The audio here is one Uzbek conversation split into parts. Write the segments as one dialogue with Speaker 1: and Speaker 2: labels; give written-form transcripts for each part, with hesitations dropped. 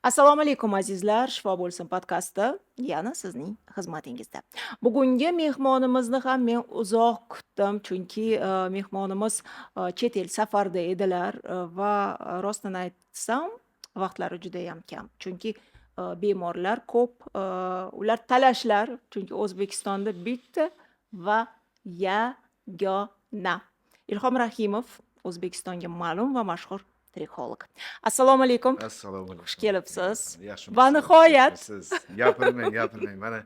Speaker 1: Assalomu alaykum, azizlar. Shifo bo'lsin podkasti yana sizning xizmatingizda. Bugungi mehmonimizni ham men uzoq kutdim, chunki mehmonimiz chet el safarda edilar va rostini aytsam, vaqtlari judayam kam. Chunki bemorlar ko'p, ular talashlar, chunki O'zbekistonda bitta va yagona. Ilhom Rahimov, O'zbekistonga ma'lum va mashhur trixolog. Assalomu alaykum.
Speaker 2: Assalomu alaykum.
Speaker 1: Xush kelibsiz.
Speaker 2: Yaxshimisiz?
Speaker 1: Va nihoyat.
Speaker 2: Siz gapirmang, gapirmang. Mana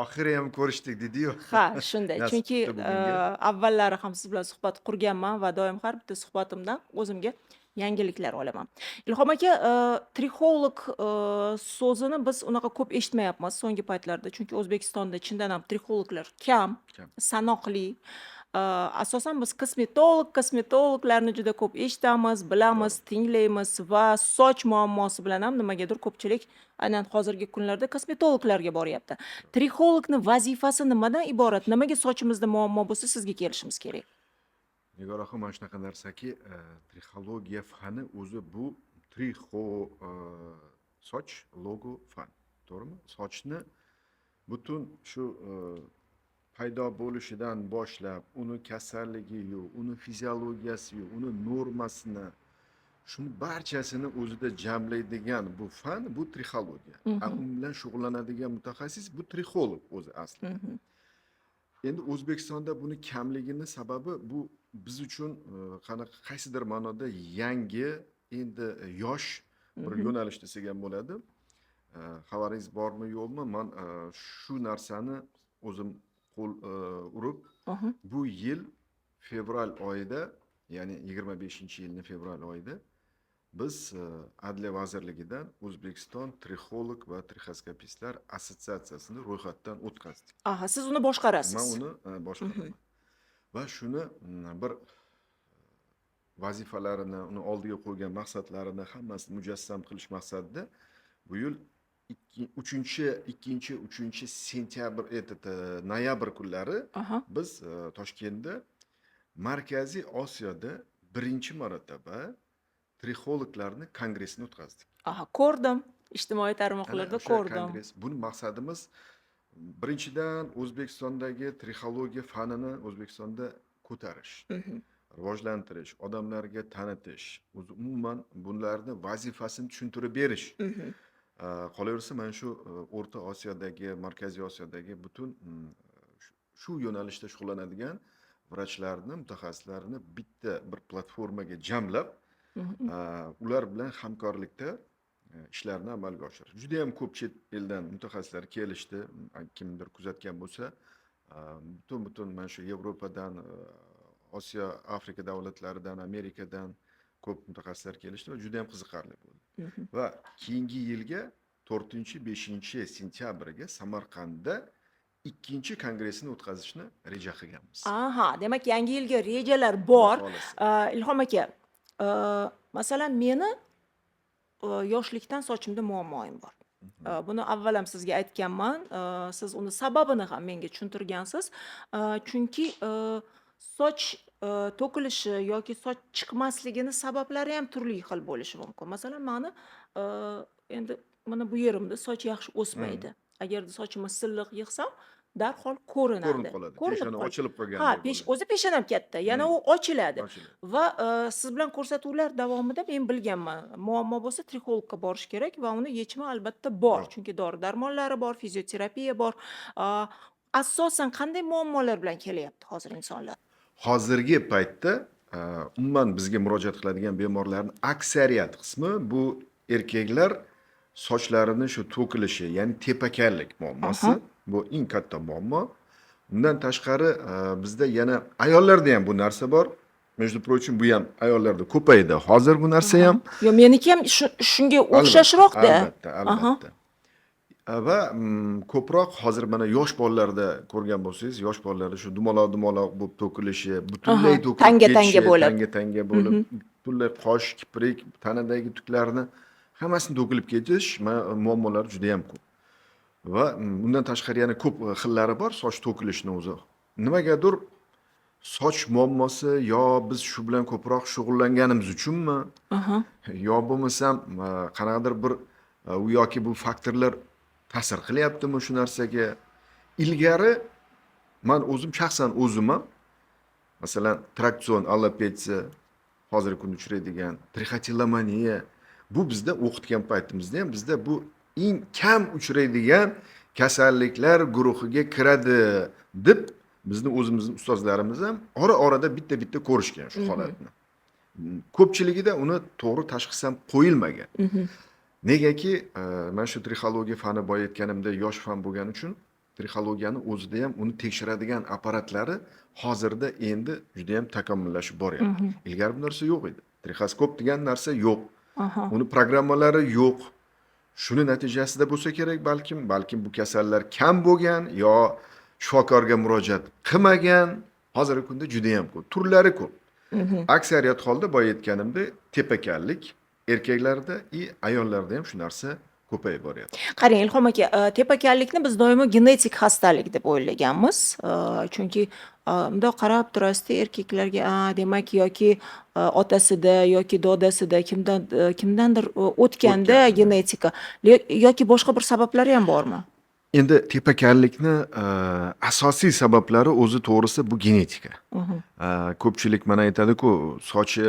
Speaker 2: oxiri ham ko'rishdik dediyu.
Speaker 1: Ha, shunday.
Speaker 2: Nasib
Speaker 1: Chunki
Speaker 2: qildi bugunga.
Speaker 1: Avvallari ham siz bilan suhbat qurganman va doim har bitta suhbatimdan o'zimga yangiliklar olaman. Ilhom aka, trixolog so'zini biz unaqa ko'p eshitmayapmiz so'nggi paytlarda, chunki O'zbekistonda chindan ham trixologlar kam,
Speaker 2: Kam.
Speaker 1: sanoqli. Asosan biz kosmetolog, kosmetologlarni juda ko'p eshitamiz, bilamiz, tinglaymiz va soch muammosi bilan ham nimagadir ko'pchilik aynan hozirgi kunlarda kosmetologlarga boryapti. Trixologni vazifasi nimadan iborat? Nimaga sochimizda muammo bo'lsa, sizga kelishimiz kerak?
Speaker 2: Nigor opa, mana shunaqa narsaki, trixologiya fani o'zi bu trixo soch, logo fan. To'g'rimi? Sochni butun shu paydo bo'lishidan boshlab, uni kasalligi-yu, uni fiziologiyasi-yu, uni normasini, shuni barchasini o'zida jamlaydigan bu fan, bu trixologiya. A u bilan shug'ullanadigan mutaxassis bu trixolog o'zi asli. Endi O'zbekistonda buni kamligini sababi bu biz uchun qanaqa qaysidir ma'noda yangi, endi yosh bir yo'nalish desak ham bo'ladi. Xabaringiz bormi, yo'qmi? Man shu narsani o'zim qo'l urib, bu yil fevral oyida, ya'ni 25-yilni fevral oyida biz Adliya vazirligidan O'zbekiston trixolog va trixoskopistlar assotsiatsiyasini ro'yxatdan o'tkazdik.
Speaker 1: Aha, siz uni boshqarasiz.
Speaker 2: Man uni boshqaraman. Va shuni bir vazifalarini, uni oldiga qo'ygan maqsadlarini hammasini mujassam qilish maqsadida bu yil uchinchi, ikkinchi, uchinchi sentyabr, этот, noyabr kunlari biz Toshkentda, Markaziy Osiyoda birinchi marotaba trixologlarni kongressini o'tkazdik.
Speaker 1: Aha, ko'rdim. Ijtimoiy
Speaker 2: Ana
Speaker 1: tarmoqlarda
Speaker 2: o'sha
Speaker 1: ko'rdim.
Speaker 2: kongress. Buni maqsadimiz birinchidan O'zbekistondagi trixologiya fanini O'zbekistonda ko'tarish, rivojlantirish, odamlarga tanitish, o'zi umuman bularni vazifasini tushuntirib berish. Qolaversa, mana shu O'rta Osiyodagi, Markaziy Osiyodagi butun shu yo'nalishda shug'ullanadigan vrachlarni, mutaxassislarni bitta bir platformaga jamlab, ular bilan hamkorlikda ishlarni amalga oshirish. Judayam ko'p chet eldan mutaxassislar kelishdi. Kimdir kuzatgan bo'lsa, butun mana shu Yevropadan, Osiyo, Afrika davlatlaridan, Amerikadan ko'p mutaxassislar kelishdi va judayam qiziqarli bo'ldi. Va keyingi yilga 4-5 sentyabrga Samarqandda ikkinchi kongressini o'tkazishni reja qilganmiz.
Speaker 1: Aha, demak, yangi yilga rejalar bor.
Speaker 2: Xudo xohlasa.
Speaker 1: Ilhom aka, masalan, meni yoshlikdan sochimda muammoim bor. Buni avval ham sizga aytganman. Siz uni sababini ham menga tushuntirgansiz. Chunki soch to'kilishi yoki soch chiqmasligini sabablari ham turli xil bo'lishi mumkin. Masalan, mani endi mana bu yerimda soch yaxshi o'smaydi. Agarda sochimni silliq yig'sam, darhol ko'rinadi.
Speaker 2: Ko'rinib qoladi.
Speaker 1: Ko'rinib
Speaker 2: Peshona
Speaker 1: qoladi.
Speaker 2: ochilib
Speaker 1: Ha,
Speaker 2: qolgandek bo'ladi.
Speaker 1: o'zi peshonam katta, yana u ochiladi.
Speaker 2: Ochiladi.
Speaker 1: Va siz bilan ko'rsatuvlar davomida men bilganman. Muammo bo'lsa, trixologga borish kerak va uni yechimi albatta bor.
Speaker 2: Bor.
Speaker 1: Chunki dori-darmonlari bor, fizioterapiya bor. Asosan qanday muammolar bilan kelyapti hozir insonlar?
Speaker 2: Hozirgi paytda umuman bizga murojaat qiladigan bemorlarning aksariyat qismi bu erkaklar sochlarini shu to'kilishi, ya'ni tepakanlik muammosi. Bu eng katta muammo. Undan tashqari bizda yana ayollarda ham bu narsa bor. Между прочим, bu ham ayollarda ko'paydi. Hozir bu narsa ham.
Speaker 1: Yo, meniki ham shunga o'xshashroqda.
Speaker 2: Albatta, albatta. Va ko'proq hozir mana yosh bolalarda ko'rgan bo'lsangiz, yosh bolalarda shu dumaloq dumaloq bo'lib to'kilishi, butunlay to'kilib
Speaker 1: Tanga tanga
Speaker 2: ketishi,
Speaker 1: bo'lib.
Speaker 2: tanga tanga bo'lib, butunlay qosh, kiprik, tanadagi tuklarni hammasini to'kilib ketish muammolari juda ham ko'p. Va undan tashqari yana ko'p xillari bor soch to'kilishini o'zi. Nimagadir Soch muammosi yo biz shu bilan ko'proq shug'ullanganimiz uchunmi, yo bo'lmasam qanaqadir bir u yoki bu faktorlar ta'sir qilyaptimi shu narsaga? Ilgari man o'zim shaxsan o'zim ham, masalan, traksion alopetsiya, hozirgi kunda uchraydigan trixotillomaniya, bu bizda o'qitgan paytimizda ham bizda bu eng kam uchraydigan kasalliklar guruhiga kiradi deb bizni o'zimizni ustozlarimiz ham ora orada bitta bitta ko'rishgan shu holatni. Ko'pchiligida uni to'g'ri tashxis ham qo'yilmagan. Negaki mana shu trixologiya fani boya aytganimdek yosh fan bo'lgani uchun trixologiyani o'zida ham uni tekshiradigan apparatlari hozirda endi juda ham takomillashib boryapti. Ilgari bu narsa yo'q edi. Trixoskop degan narsa yo'q. Uni programmalari yo'q. Shuni natijasida bo'lsa kerak balkim, balkim bu kasallar kam bo'lgan yo shifokorga murojaat qilmagan. Hozirgi kunda juda ham ko'p, turlari ko'p. Aksariyat holda boya aytganimdek tepakallik erkaklarda и ayollarda ham shu narsa ko'payib boryapti.
Speaker 1: Qarang, Ilhom aka, tepakallikni biz doimo genetik xastalik deb o'ylaganmiz. Chunki bundoq qarab turasizda erkaklarga, a, demak, yoki otasida yoki dodasida kimdan kimdandir o'tganda
Speaker 2: O'tgan.
Speaker 1: genetika. Yoki boshqa bir sabablari ham bormi?
Speaker 2: Endi tepakallikni asosiy sabablari o'zi to'g'risi bu genetika. Ko'pchilik mana aytadi-ku, sochi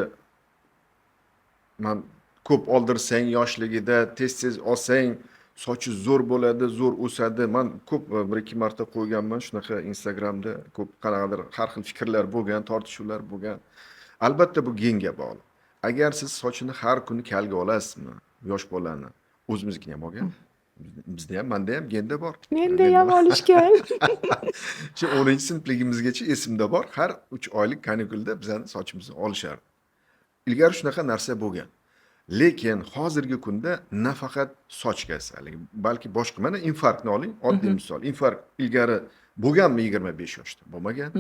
Speaker 2: man ko'p oldirsang yoshligida, tez-tez olsang sochi zo'r bo'ladi, zo'r o'sadi. Man ko'p bir ikki marta qo'yganman shunaqa Instagramda, ko'p qanaqadir har xil fikrlar bo'lgan, tortishuvlar bo'lgan. Albatta bu genga bog'liq. Agar siz sochini har kuni kalga olasizmi, yosh bolani, o'zimiznikini ham olgan. Bizda ham, menda ham genda bor.
Speaker 1: Menda ham olishgan.
Speaker 2: Shu 10-sinfligimizgacha esimda bor, har 3 oylik kanikulda bizani sochimizni olishardi. Ilgari shunaqa narsa bo'lgan. Lekin hozirgi kunda nafaqat soch kasalligi, balki boshqa, mana infarktni oling, oddiy misol. Infarkt ilgari bo'lganmi 25 yoshda? Bo'lmagan.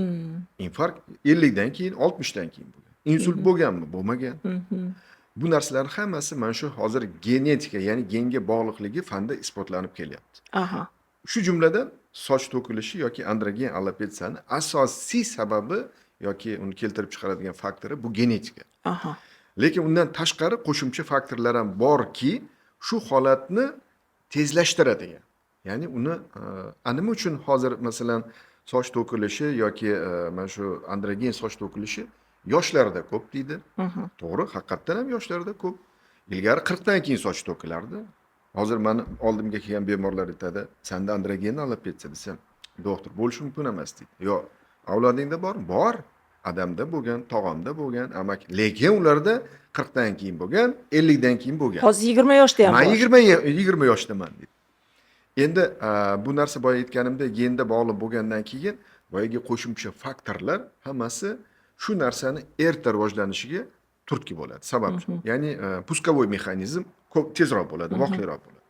Speaker 2: Infarkt 50 dan keyin, 60 dan keyin bo'lgan. Insult bo'lganmi? Bo'lmagan. Bu narsalar hammasi mana shu hozir genetika, ya'ni genga bog'liqligi fanda isbotlanib kelyapti. Shu jumladan soch to'kilishi yoki androgen alopetsiyani asosiy sababi yoki uni keltirib chiqaradigan faktori bu genetika. Lekin undan tashqari qo'shimcha faktorlar ham borki, shu holatni tezlashtiradigan. Ya'ni uni nima uchun hozir masalan soch to'kilishi yoki mana shu androgen soch to'kilishi yoshlarda ko'p deydi. To'g'ri, haqiqatdan ham yoshlarda ko'p. Ilgari 40 dan keyin soch to'kilardi. Hozir mani oldimga kelgan bemorlar aytadi, senda androgen alopetsiya desam, doktor bo'lishi mumkin emas deydi. Yo'q, avlodingda bormi? Bor. Adamda bo'lgan, tog'amda bo'lgan, amaki. Lekin ularda 40 dan keyin bo'lgan, 50 dan keyin bo'lgan.
Speaker 1: Hozir 20 yoshda ham
Speaker 2: Man
Speaker 1: bor.
Speaker 2: 20 yoshdaman deydi. Endi bu narsa boya aytganimdek genda bog'liq bo'lgandan keyin boyagi qo'shimcha faktorlar hammasi shu narsani erta rivojlanishiga turtki bo'ladi, sababchi. Ya'ni пусковой mexanizm ko'p tezroq bo'ladi, vaqtliroq bo'ladi.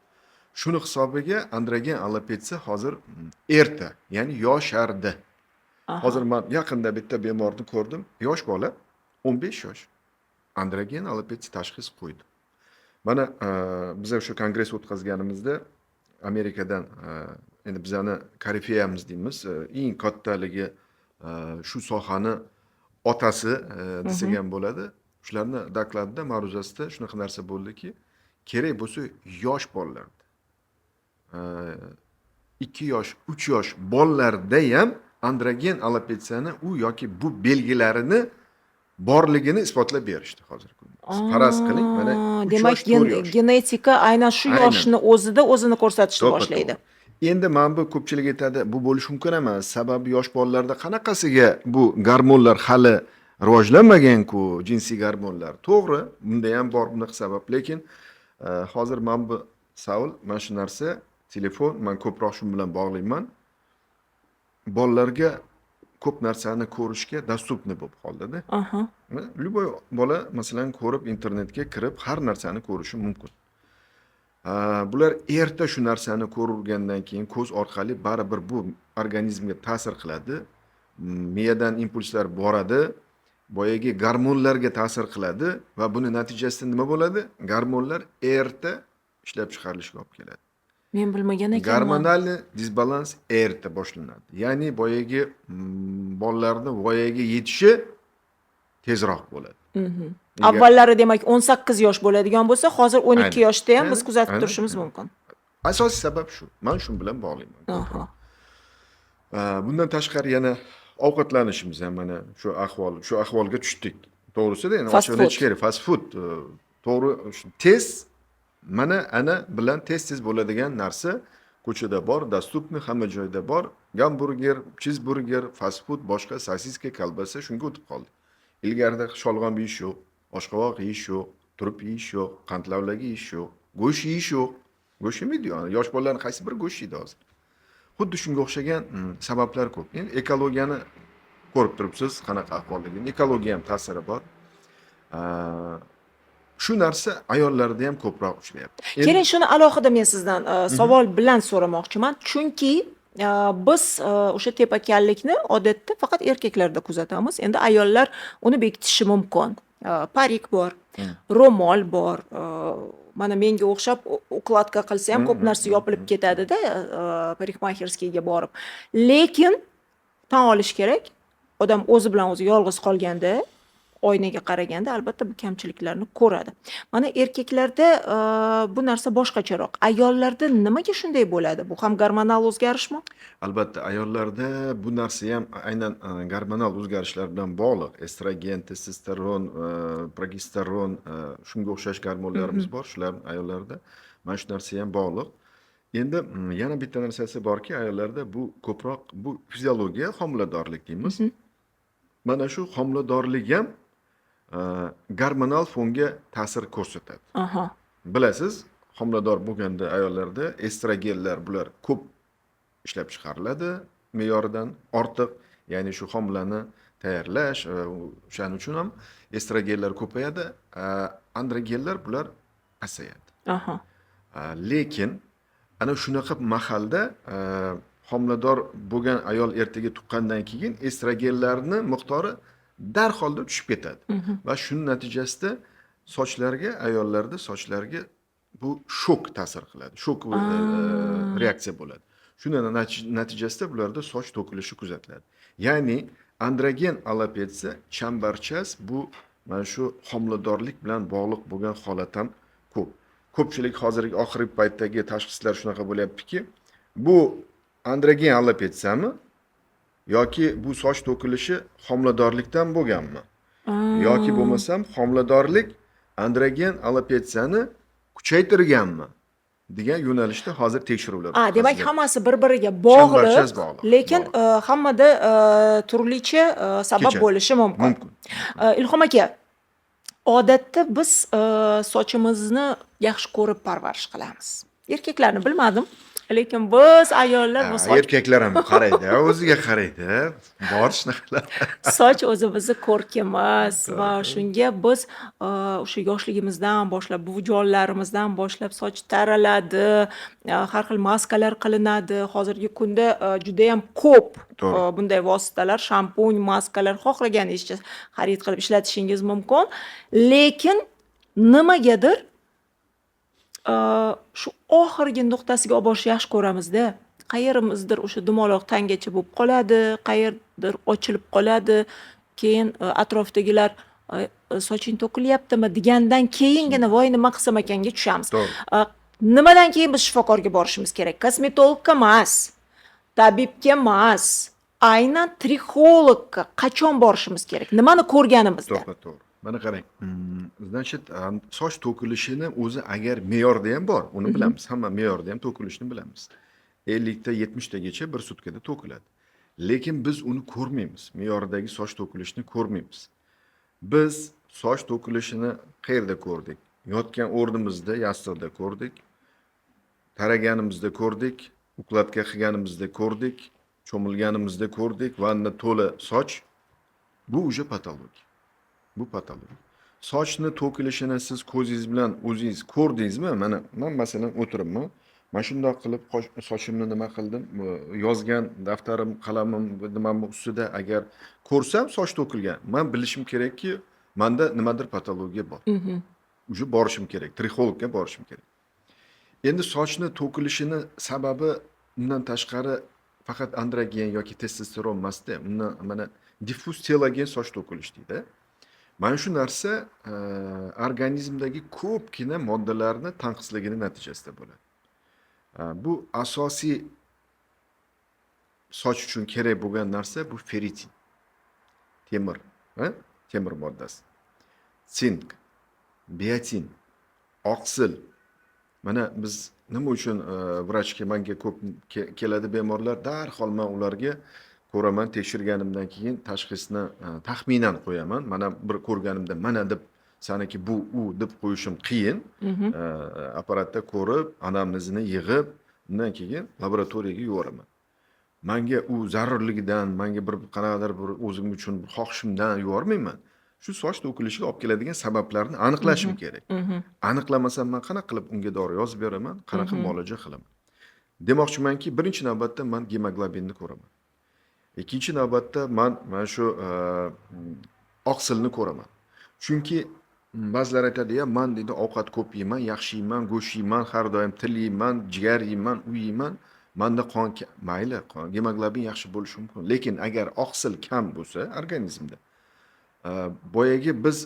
Speaker 2: Shuni hisobiga androgen alopetsiya hozir erta, ya'ni yoshardi. Hozir man yaqinda bitta bemorni ko'rdim, yosh bola, 15 yosh. Androgen alopetsiya tashxis qo'ydi. Mana biz o'sha kongress o'tkazganimizda Amerikadan endi bizani korifeyamiz deymiz, eng kattaligi shu sohani otasi desak ham bo'ladi. Shularni dokladida, ma'ruzasida shunaqa narsa bo'ldiki, kerak bo'lsa yosh bolalarda, 2 yosh, 3 yosh bolalarda ham androgen alopetsiyani u yoki bu belgilarini borligini isbotlab berishdi hozirgi kunda. Faraz qiling, mana 3
Speaker 1: Demak,
Speaker 2: yosh, 4 yosh.
Speaker 1: Genetika aynan shu
Speaker 2: Aynan.
Speaker 1: yoshni o'zida o'zini ko'rsatishni
Speaker 2: To'ppa
Speaker 1: boshlaydi.
Speaker 2: To'g'ri. Endi mana bu ko'pchilik aytadi, bu bo'lishi mumkin emas. Sababi yosh bolalarda qanaqasiga bu gormonlar hali rivojlanmagan-ku, jinsiy gormonlar. To'g'ri, bunda ham bor bunaqa sabab, lekin hozir mana bu savol, mana shu narsa, telefon, men ko'proq shu bilan bog'layman. Bolalarga ko'p narsani ko'rishga доступный bo'lib qoldi-da. Любой bola masalan ko'rib, internetga kirib har narsani ko'rishi mumkin. Bular erta shu narsani ko'rgandan keyin ko'z orqali baribir bu organizmga ta'sir qiladi. Miyadan impulslar boradi, boyagi gormonlarga ta'sir qiladi va buni natijasida nima bo'ladi? Gormonlar erta ishlab chiqarilishiga olib keladi.
Speaker 1: Men bilmagan ekanman.
Speaker 2: Гормональный дисбаланс erta boshlanadi. Ya'ni boyagi bolalarni voyaga yetishi tezroq bo'ladi.
Speaker 1: Avvallari demak 18 yosh bo'ladigan bo'lsa, hozir 12 yoshda ham biz kuzatib turishimiz mumkin.
Speaker 2: Asosiy sabab shu. Man shu bilan bog'layman ko'proq. Bundan tashqari yana ovqatlanishimiz ham mana shu ahvolga tushdik. To'g'risida endi
Speaker 1: Fast
Speaker 2: ochig'ini aytish
Speaker 1: food.
Speaker 2: kerak, fast food, to'g'ri, shu tez, mana ana bilan tez-tez bo'ladigan narsa ko'chada bor, доступный, hamma joyda bor. Gamburger, chizburger, fast food, boshqa sosiska, kolbasa, shunga o'tib qoldik. Ilgarida sholg'om yeyish yo'q, oshqovoq yeyish yo'q, turp yeyish yo'q, qandlavlagi yeyish yo'q, go'sht yeyish yo'q. Go'sht yemaydi, yosh bolalarning qaysi biri go'sht yeydi hozir? Xuddi shunga o'xshagan sabablar ko'p. Endi ekologiyani ko'rib turibsiz, qanaqa ahvolligini. Ekologiya ham ta'siri bor. Shu narsa ayollarda ham ko'proq uchrayapti. Endi
Speaker 1: Keling, shuni alohida men sizdan savol bilan so'ramoqchiman. Chunki biz o'sha tepakallikni odatda faqat erkaklarda kuzatamiz. Endi ayollar uni bekitishi mumkin. Parik bor, ro'mol bor. Mana menga o'xshab укладка qilsa ham ko'p narsa yopilib ketadi-da, парикмахерский ga borib. Lekin tan olish kerak, odam o'zi bilan o'zi yolg'iz qolganda, oynaga qaraganda albatta bu kamchiliklarni ko'radi. Mana erkaklarda bu narsa boshqacharoq. Ayollarda nimaga shunday bo'ladi? Bu ham gormonal o'zgarishmi?
Speaker 2: Albatta, ayollarda bu narsa ham aynan gormonal o'zgarishlar bilan bog'liq. Estrogen, testosteron, progesteron, shunga o'xshash gormonlarimiz bor, shular ayollarda mana shu narsa ham bog'liq. Endi yana bitta narsasi borki, ayollarda bu ko'proq bu fiziologiya, homiladorlik deymiz. Mana shu homiladorlik ham gormonal fonga ta'sir ko'rsatadi. Bilasiz, homilador bo'lganda ayollarda estrogenlar bular ko'p ishlab chiqariladi, me'yoridan ortiq, ya'ni shu homilani tayyorlash, o'shaning uchun ham estrogenlar ko'payadi, androgenlar bular pasayadi. Lekin ana shunaqa mahalda homilador bo'lgan ayol ertaga tuqqandan keyin estrogenlarni miqdori darholda tushib ketadi. Va shuning natijasida sochlarga, ayollarda sochlarga bu shok ta'sir qiladi. Shok reaksiya bo'ladi. Shuni natijasida bularda soch to'kilishi kuzatiladi. Ya'ni androgen alopetsiya chambarchas bu mana shu homiladorlik bilan bog'liq bo'lgan holat ham ko'p. Ko'pchilik hozirgi oxirgi paytdagi tashxislar shunaqa bo'lyaptiki, bu androgen alopetsiyami yoki bu soch to'kilishi homiladorlikdan bo'lganmi? Yoki bo'lmasam homiladorlik androgen alopetsiyani kuchaytirganmi degan yo'nalishda hozir tekshiruvlar
Speaker 1: Demak,
Speaker 2: o'tkaziladi.
Speaker 1: hammasi bir-biriga bog'liq,
Speaker 2: Chambarchas bog'liq,
Speaker 1: lekin
Speaker 2: bog'liq.
Speaker 1: Hammada turlicha sabab
Speaker 2: Kechadi.
Speaker 1: bo'lishi mumkin.
Speaker 2: Mumkin.
Speaker 1: Ilhom aka, odatda biz sochimizni yaxshi ko'rib parvarish qilamiz. Erkaklarni bilmadim, lekin biz ayollar bu soch
Speaker 2: Erkaklar ham qaraydi, o'ziga qaraydi. Bor shunaqalar.
Speaker 1: Soch o'zimizni ko'rkimiz va shunga biz o'sha yoshligimizdan boshlab, buvijonlarimizdan boshlab soch taraladi, har xil maskalar qilinadi. Hozirgi kunda judayam ko'p bunday vositalar, shampun, maskalar xohlaganingizcha xarid qilib ishlatishingiz mumkin. Lekin nimagadir shu oxirgi nuqtasiga olib borishni yaxshi ko'ramizda. Qayerimizdir o'sha dumaloq tangacha bo'lib qoladi, qayerdir ochilib qoladi. Keyin atrofdagilar soching to'kilyaptimi degandan keyingina voy nima qilsam ekanga tushamiz. Nimadan keyin biz shifokorga borishimiz kerak? Kosmetologga emas, tabibga emas, aynan trixologga qachon borishimiz kerak? Nimani ko'rganimizda?
Speaker 2: To'g'ri, to'g'ri. Mana qarang. Значит, soch to'kilishini o'zi agar me'yorda ham bor, uni bilamiz. Hamma me'yorda ham to'kilishini bilamiz. 50 ta 70 tagacha bir sutkada to'kiladi. Lekin biz uni ko'rmaymiz. Me'yordagi soch to'kilishini ko'rmaymiz. Biz soch to'kilishini qayerda ko'rdik? Yotgan o'rnimizda, yostiqda ko'rdik. Taraganimizda ko'rdik, укладка qilganimizda ko'rdik, cho'milganimizda ko'rdik, vanna to'la soch. Bu уже patologiya. Bu patologiya. Sochni to'kilishini siz ko'zingiz bilan o'zingiz ko'rdingizmi? Mana men masalan o'tiribman. Mana shundoq qilib sochimni nima qildim? Yozgan daftarim, qalamim, nimamni ustida agar ko'rsam soch to'kilgan, men bilishim kerakki, menda nimadir patologiya bor. Уже borishim kerak, trixologga borishim kerak. Endi sochni to'kilishini sababi undan tashqari faqat androgen yoki testosteron emasda, undan mana diffuz telogen soch to'kilish deydi. Mana shu narsa organizmdagi ko'pgina moddalarni tanqisligini natijasida bo'ladi. Bu asosiy soch uchun kerak bo'lgan narsa bu ferritin. Temir, ha? Temir moddasi. Sink, biotin, oqsil. Mana biz nima uchun vrachga manga ko'p keladi bemorlar, darhol man ularga ko'raman, tekshirganimdan keyin tashxisni taxminan qo'yaman. Mana bir ko'rganimda mana deb saniki bu u deb qo'yishim qiyin. Apparatda ko'rib, anamnezini yig'ib, undan keyin laboratoriyaga yuboraman. Manga u zarurligidan, manga bir qanaqadir bir o'zim uchun bir xohishimdan yubormayman. Shu soch to'kilishiga olib keladigan sabablarni aniqlashim kerak. Aniqlamasam man qanaqa qilib unga dori yozib beraman, qanaqa muolaja qilaman? Demoqchimanki, birinchi navbatda man gemoglobinni ko'raman. Ikkinchi navbatda man mana shu oqsilni ko'raman. Chunki ba'zilar aytadi, ya man deydi ovqat ko'p yeyman, yaxshi yeyman, go'sht yeyman, har doim til yeyman, jigar yeyman, u yeyman. Manda qon mayli, qon gemoglobin yaxshi bo'lishi mumkin. Lekin agar oqsil kam bo'lsa organizmda, boyagi biz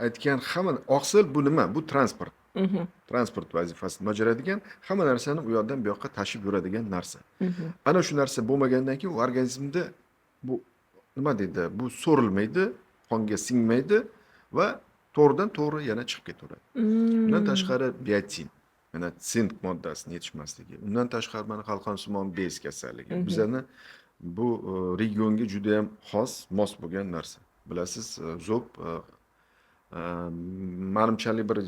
Speaker 2: aytgan hamma oqsil bu nima? Bu transport. Transport vazifasini bajaradigan, hamma narsani u yoqdan bu yoqqa tashib yuradigan narsa. Ana shu narsa bo'lmagandan keyin u organizmda bu nima deydi? Bu so'rilmaydi, qonga singmaydi va to'g'ridan to'g'ri yana chiqib ketaveradi. Undan tashqari biotin, mana sink moddasini yetishmasligi. Undan tashqari mana qalqonsimon bez kasalligi. Bizani bu regionga juda ham xos, mos bo'lgan narsa. Bilasiz, zob manimchalik bir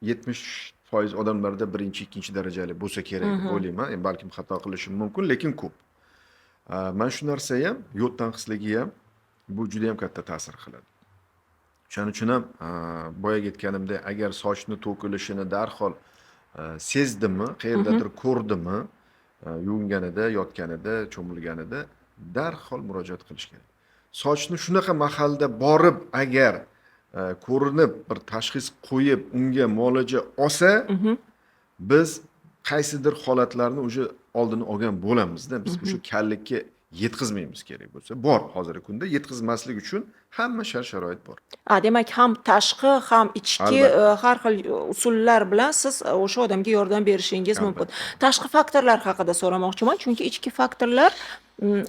Speaker 2: 70% odamlarda birinchi, ikkinchi darajali bo'lsa kerak deb o'ylayman. Endi balkim xato qilishim mumkin, lekin ko'p. Mana shu narsa ham, yod tanqisligi ham bu juda ham katta ta'sir qiladi. Shuning uchun ham boyagi aytganimdek, agar sochni to'kilishini darhol sezdimi, qayerdadir ko'rdimi, yuvinganida, yotganida, cho'milganida darhol murojaat qilish kerak. Sochni shunaqa mahalda borib agar ko'rinib bir tashxis qo'yib unga muolaja olsa, biz qaysidir holatlarni уже oldini olgan bo'lamizda. Biz o'sha kallikka yetkazmaymiz kerak bo'lsa. Bor, hozirgi kunda yetkazmaslik uchun hamma shart sharoit bor.
Speaker 1: A, demak, ham tashqi, ham ichki
Speaker 2: Albatta.
Speaker 1: Har xil usullar bilan siz o'sha odamga yordam berishingiz mumkin.
Speaker 2: Albatta.
Speaker 1: Tashqi faktorlar haqida so'ramoqchiman, chunki ichki faktorlar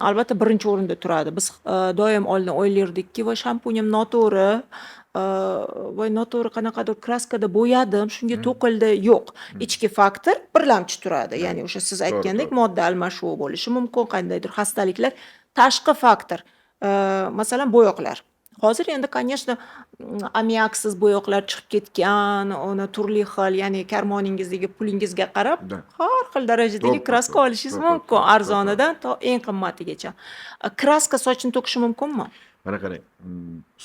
Speaker 1: albatta birinchi o'rinda turadi. Biz doim oldin o'ylardikki, voy shampunim noto'g'ri, voy noto'g'ri qanaqadir kraskada bo'yadim, shunga to'kildi. Yo'q. Ichki faktor birlamchi turadi. Ya'ni o'sha siz aytgandek modda almashuvi bo'lishi mumkin, qandaydir xastaliklar. Tashqi faktor, masalan, bo'yoqlar. Hozir endi, конечно, ammiaksiz bo'yoqlar chiqib ketgan, uni turli xil, ya'ni karmoningizdagi pulingizga qarab har xil darajadagi kraska olishingiz mumkin, arzonidan to eng qimmatigacha. Kraska sochni to'kishi mumkinmi?
Speaker 2: Mana qarang,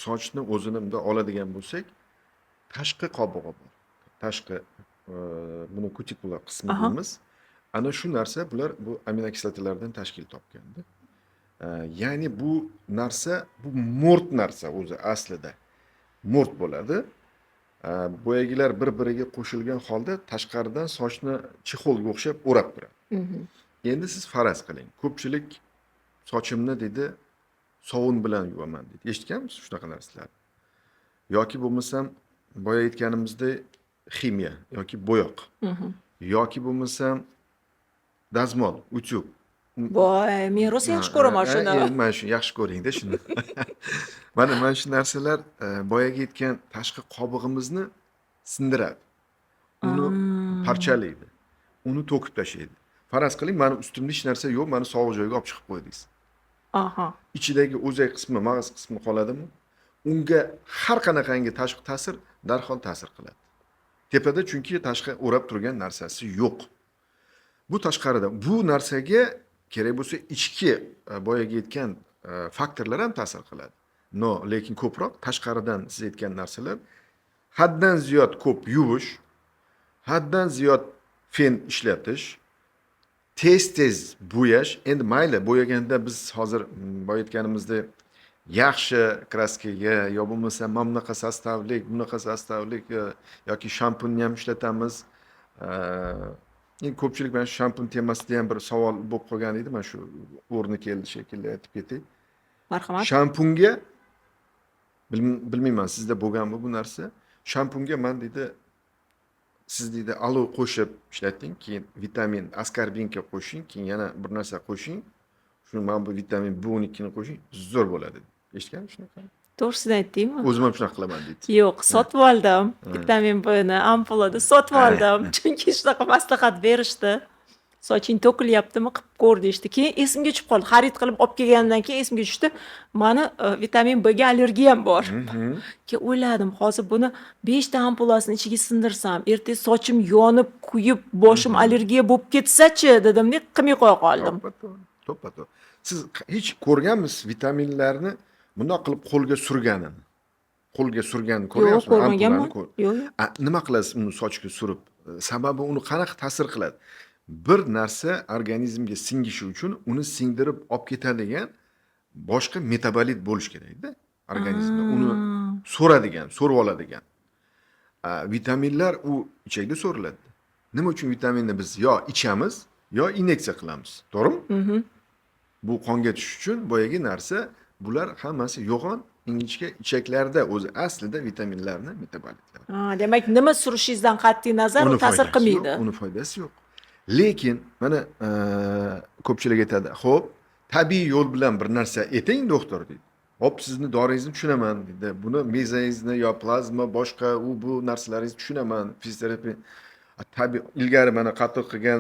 Speaker 2: sochni o'zini bunday oladigan bo'lsak, tashqi qobig'i bor. Tashqi buni kutikula qismi deymiz. Ana shu narsa bular bu aminokislotalardan tashkil topganda. Ya'ni bu narsa bu mo'rt narsa o'zi aslida. Mo'rt bo'ladi. Boyagilar bir-biriga qo'shilgan holda tashqaridan sochni чехол ga o'xshab o'rab turadi. Endi siz faraz qiling. Ko'pchilik sochimni deydi sovun bilan yuvaman deydi. Eshitganmisiz shunaqa narsalarni? Yoki bo'lmasam boya aytganimizdek ximiya yoki bo'yoq. Yoki bo'lmasam dazmol, utyug.
Speaker 1: Voy, men rosa yaxshi ko'raman shuni.
Speaker 2: Mana shu yaxshi ko'ringda shuni. Mana shu narsalar boyagi aytgan tashqi qobig'imizni sindiradi. Uni parchalaydi. Uni to'kib tashlaydi. Faraz qiling, mani ustimda hech narsa yo'q, mani sovuq joyga olib chiqib qo'ydingiz. Ichidagi o'zak qismi, mag'iz qismi qoladimi? Unga har qanaqangi tashqi ta'sir darhol ta'sir qiladi. Tepada chunki tashqi o'rab turgan narsasi yo'q. Bu tashqarida bu narsaga kerak bo'lsa ichki boyagi aytgan faktorlar ham ta'sir qiladi. Но, lekin ko'proq tashqaridan siz aytgan narsalar haddan ziyod ko'p yuvish, haddan ziyod fen ishlatish, tez-tez bo'yash. Endi mayli, bo'yaganda biz hozir boya aytganimizdek yaxshi kraskaga yo bo'lmasa mana bunaqa sostavlik, bunaqa sostavlik yoki shampunni ham ishlatamiz. Endi ko'pchilik mana shu shampun temasida ham bir savol bo'lib qolgan edi. Mana shu o'rni keldi shekilli, aytib ketay.
Speaker 1: Marhamat.
Speaker 2: Shampunga bilmayman, sizda bo'lganmi bu narsa. Shampunga man deydi, siz deydi, alo qo'shib ishlating, keyin vitamin аскорбинка qo'shing, keyin yana bir narsa qo'shing. Shu mana bu vitamin B12 ni qo'shing, zo'r bo'ladi. Eshitganmi shunaqa?
Speaker 1: To'g'risini aytdingmi?
Speaker 2: O'zim ham shunaqa qilaman deydi.
Speaker 1: Yo'q, sotib oldim. Vitamin B ni ampulada sotib oldim. Chunki shunaqa maslahat berishdi. Soching to'kilyaptimi, qilib ko'r deyishdi. Keyin esimga tushib qoldi. Xarid qilib olib kelganimdan keyin esimga tushdi. Mani vitamin B ga allergiyam bor. Keyin o'yladim, hozir buni 5 ta ampulasini ichiga sindirsam, ertaga sochim yonib, kuyib, boshim allergiya bo'lib ketsa-chi dedimda, qilmay qo'ya qoldim.
Speaker 2: To'ppa-to'g'ri. To'ppa-to'g'ri. Siz hech ko'rganmisiz vitaminlarni bundoq qilib qo'lga surganini? Qo'lga surganini
Speaker 1: Yo'q,
Speaker 2: ko'rganmisizmi?
Speaker 1: ko'rmaganman.
Speaker 2: Ampulani
Speaker 1: Yo'q, yo'q.
Speaker 2: A, nima qilasiz uni sochga surib? Sababi uni qanaqa ta'sir qiladi? Bir narsa organizmga singishi uchun uni singdirib olib ketadigan boshqa metabolit bo'lishi kerakda organizmda. Uni so'radigan, so'rib oladigan. A, vitaminlar u ichakda so'riladi. Nima uchun vitaminni biz yo ichamiz, yo inyeksiya qilamiz? To'g'rimi?
Speaker 1: Mhm.
Speaker 2: Bu qonga tushish uchun boyagi narsa, bular hammasi yo'g'on, ingichka ichaklarda o'zi aslida vitaminlarni metabolitlari.
Speaker 1: Ha, demak, nima surishingizdan qat'iy nazar u
Speaker 2: Uni
Speaker 1: ta'sir
Speaker 2: foydasi
Speaker 1: qilmaydi.
Speaker 2: yo'q, uni foydasi yo'q. Lekin mana ko'pchilik aytadi, "Xo'p, tabiiy yo'l bilan bir narsa ayting, doktor" deydi. Hop, sizni doringizni tushunaman deydi. Buni mezangizni yo plazma boshqa u bu narsalaringizni tushunaman. Fizioterapiya tabiiy ilgari mana qatiq qilgan,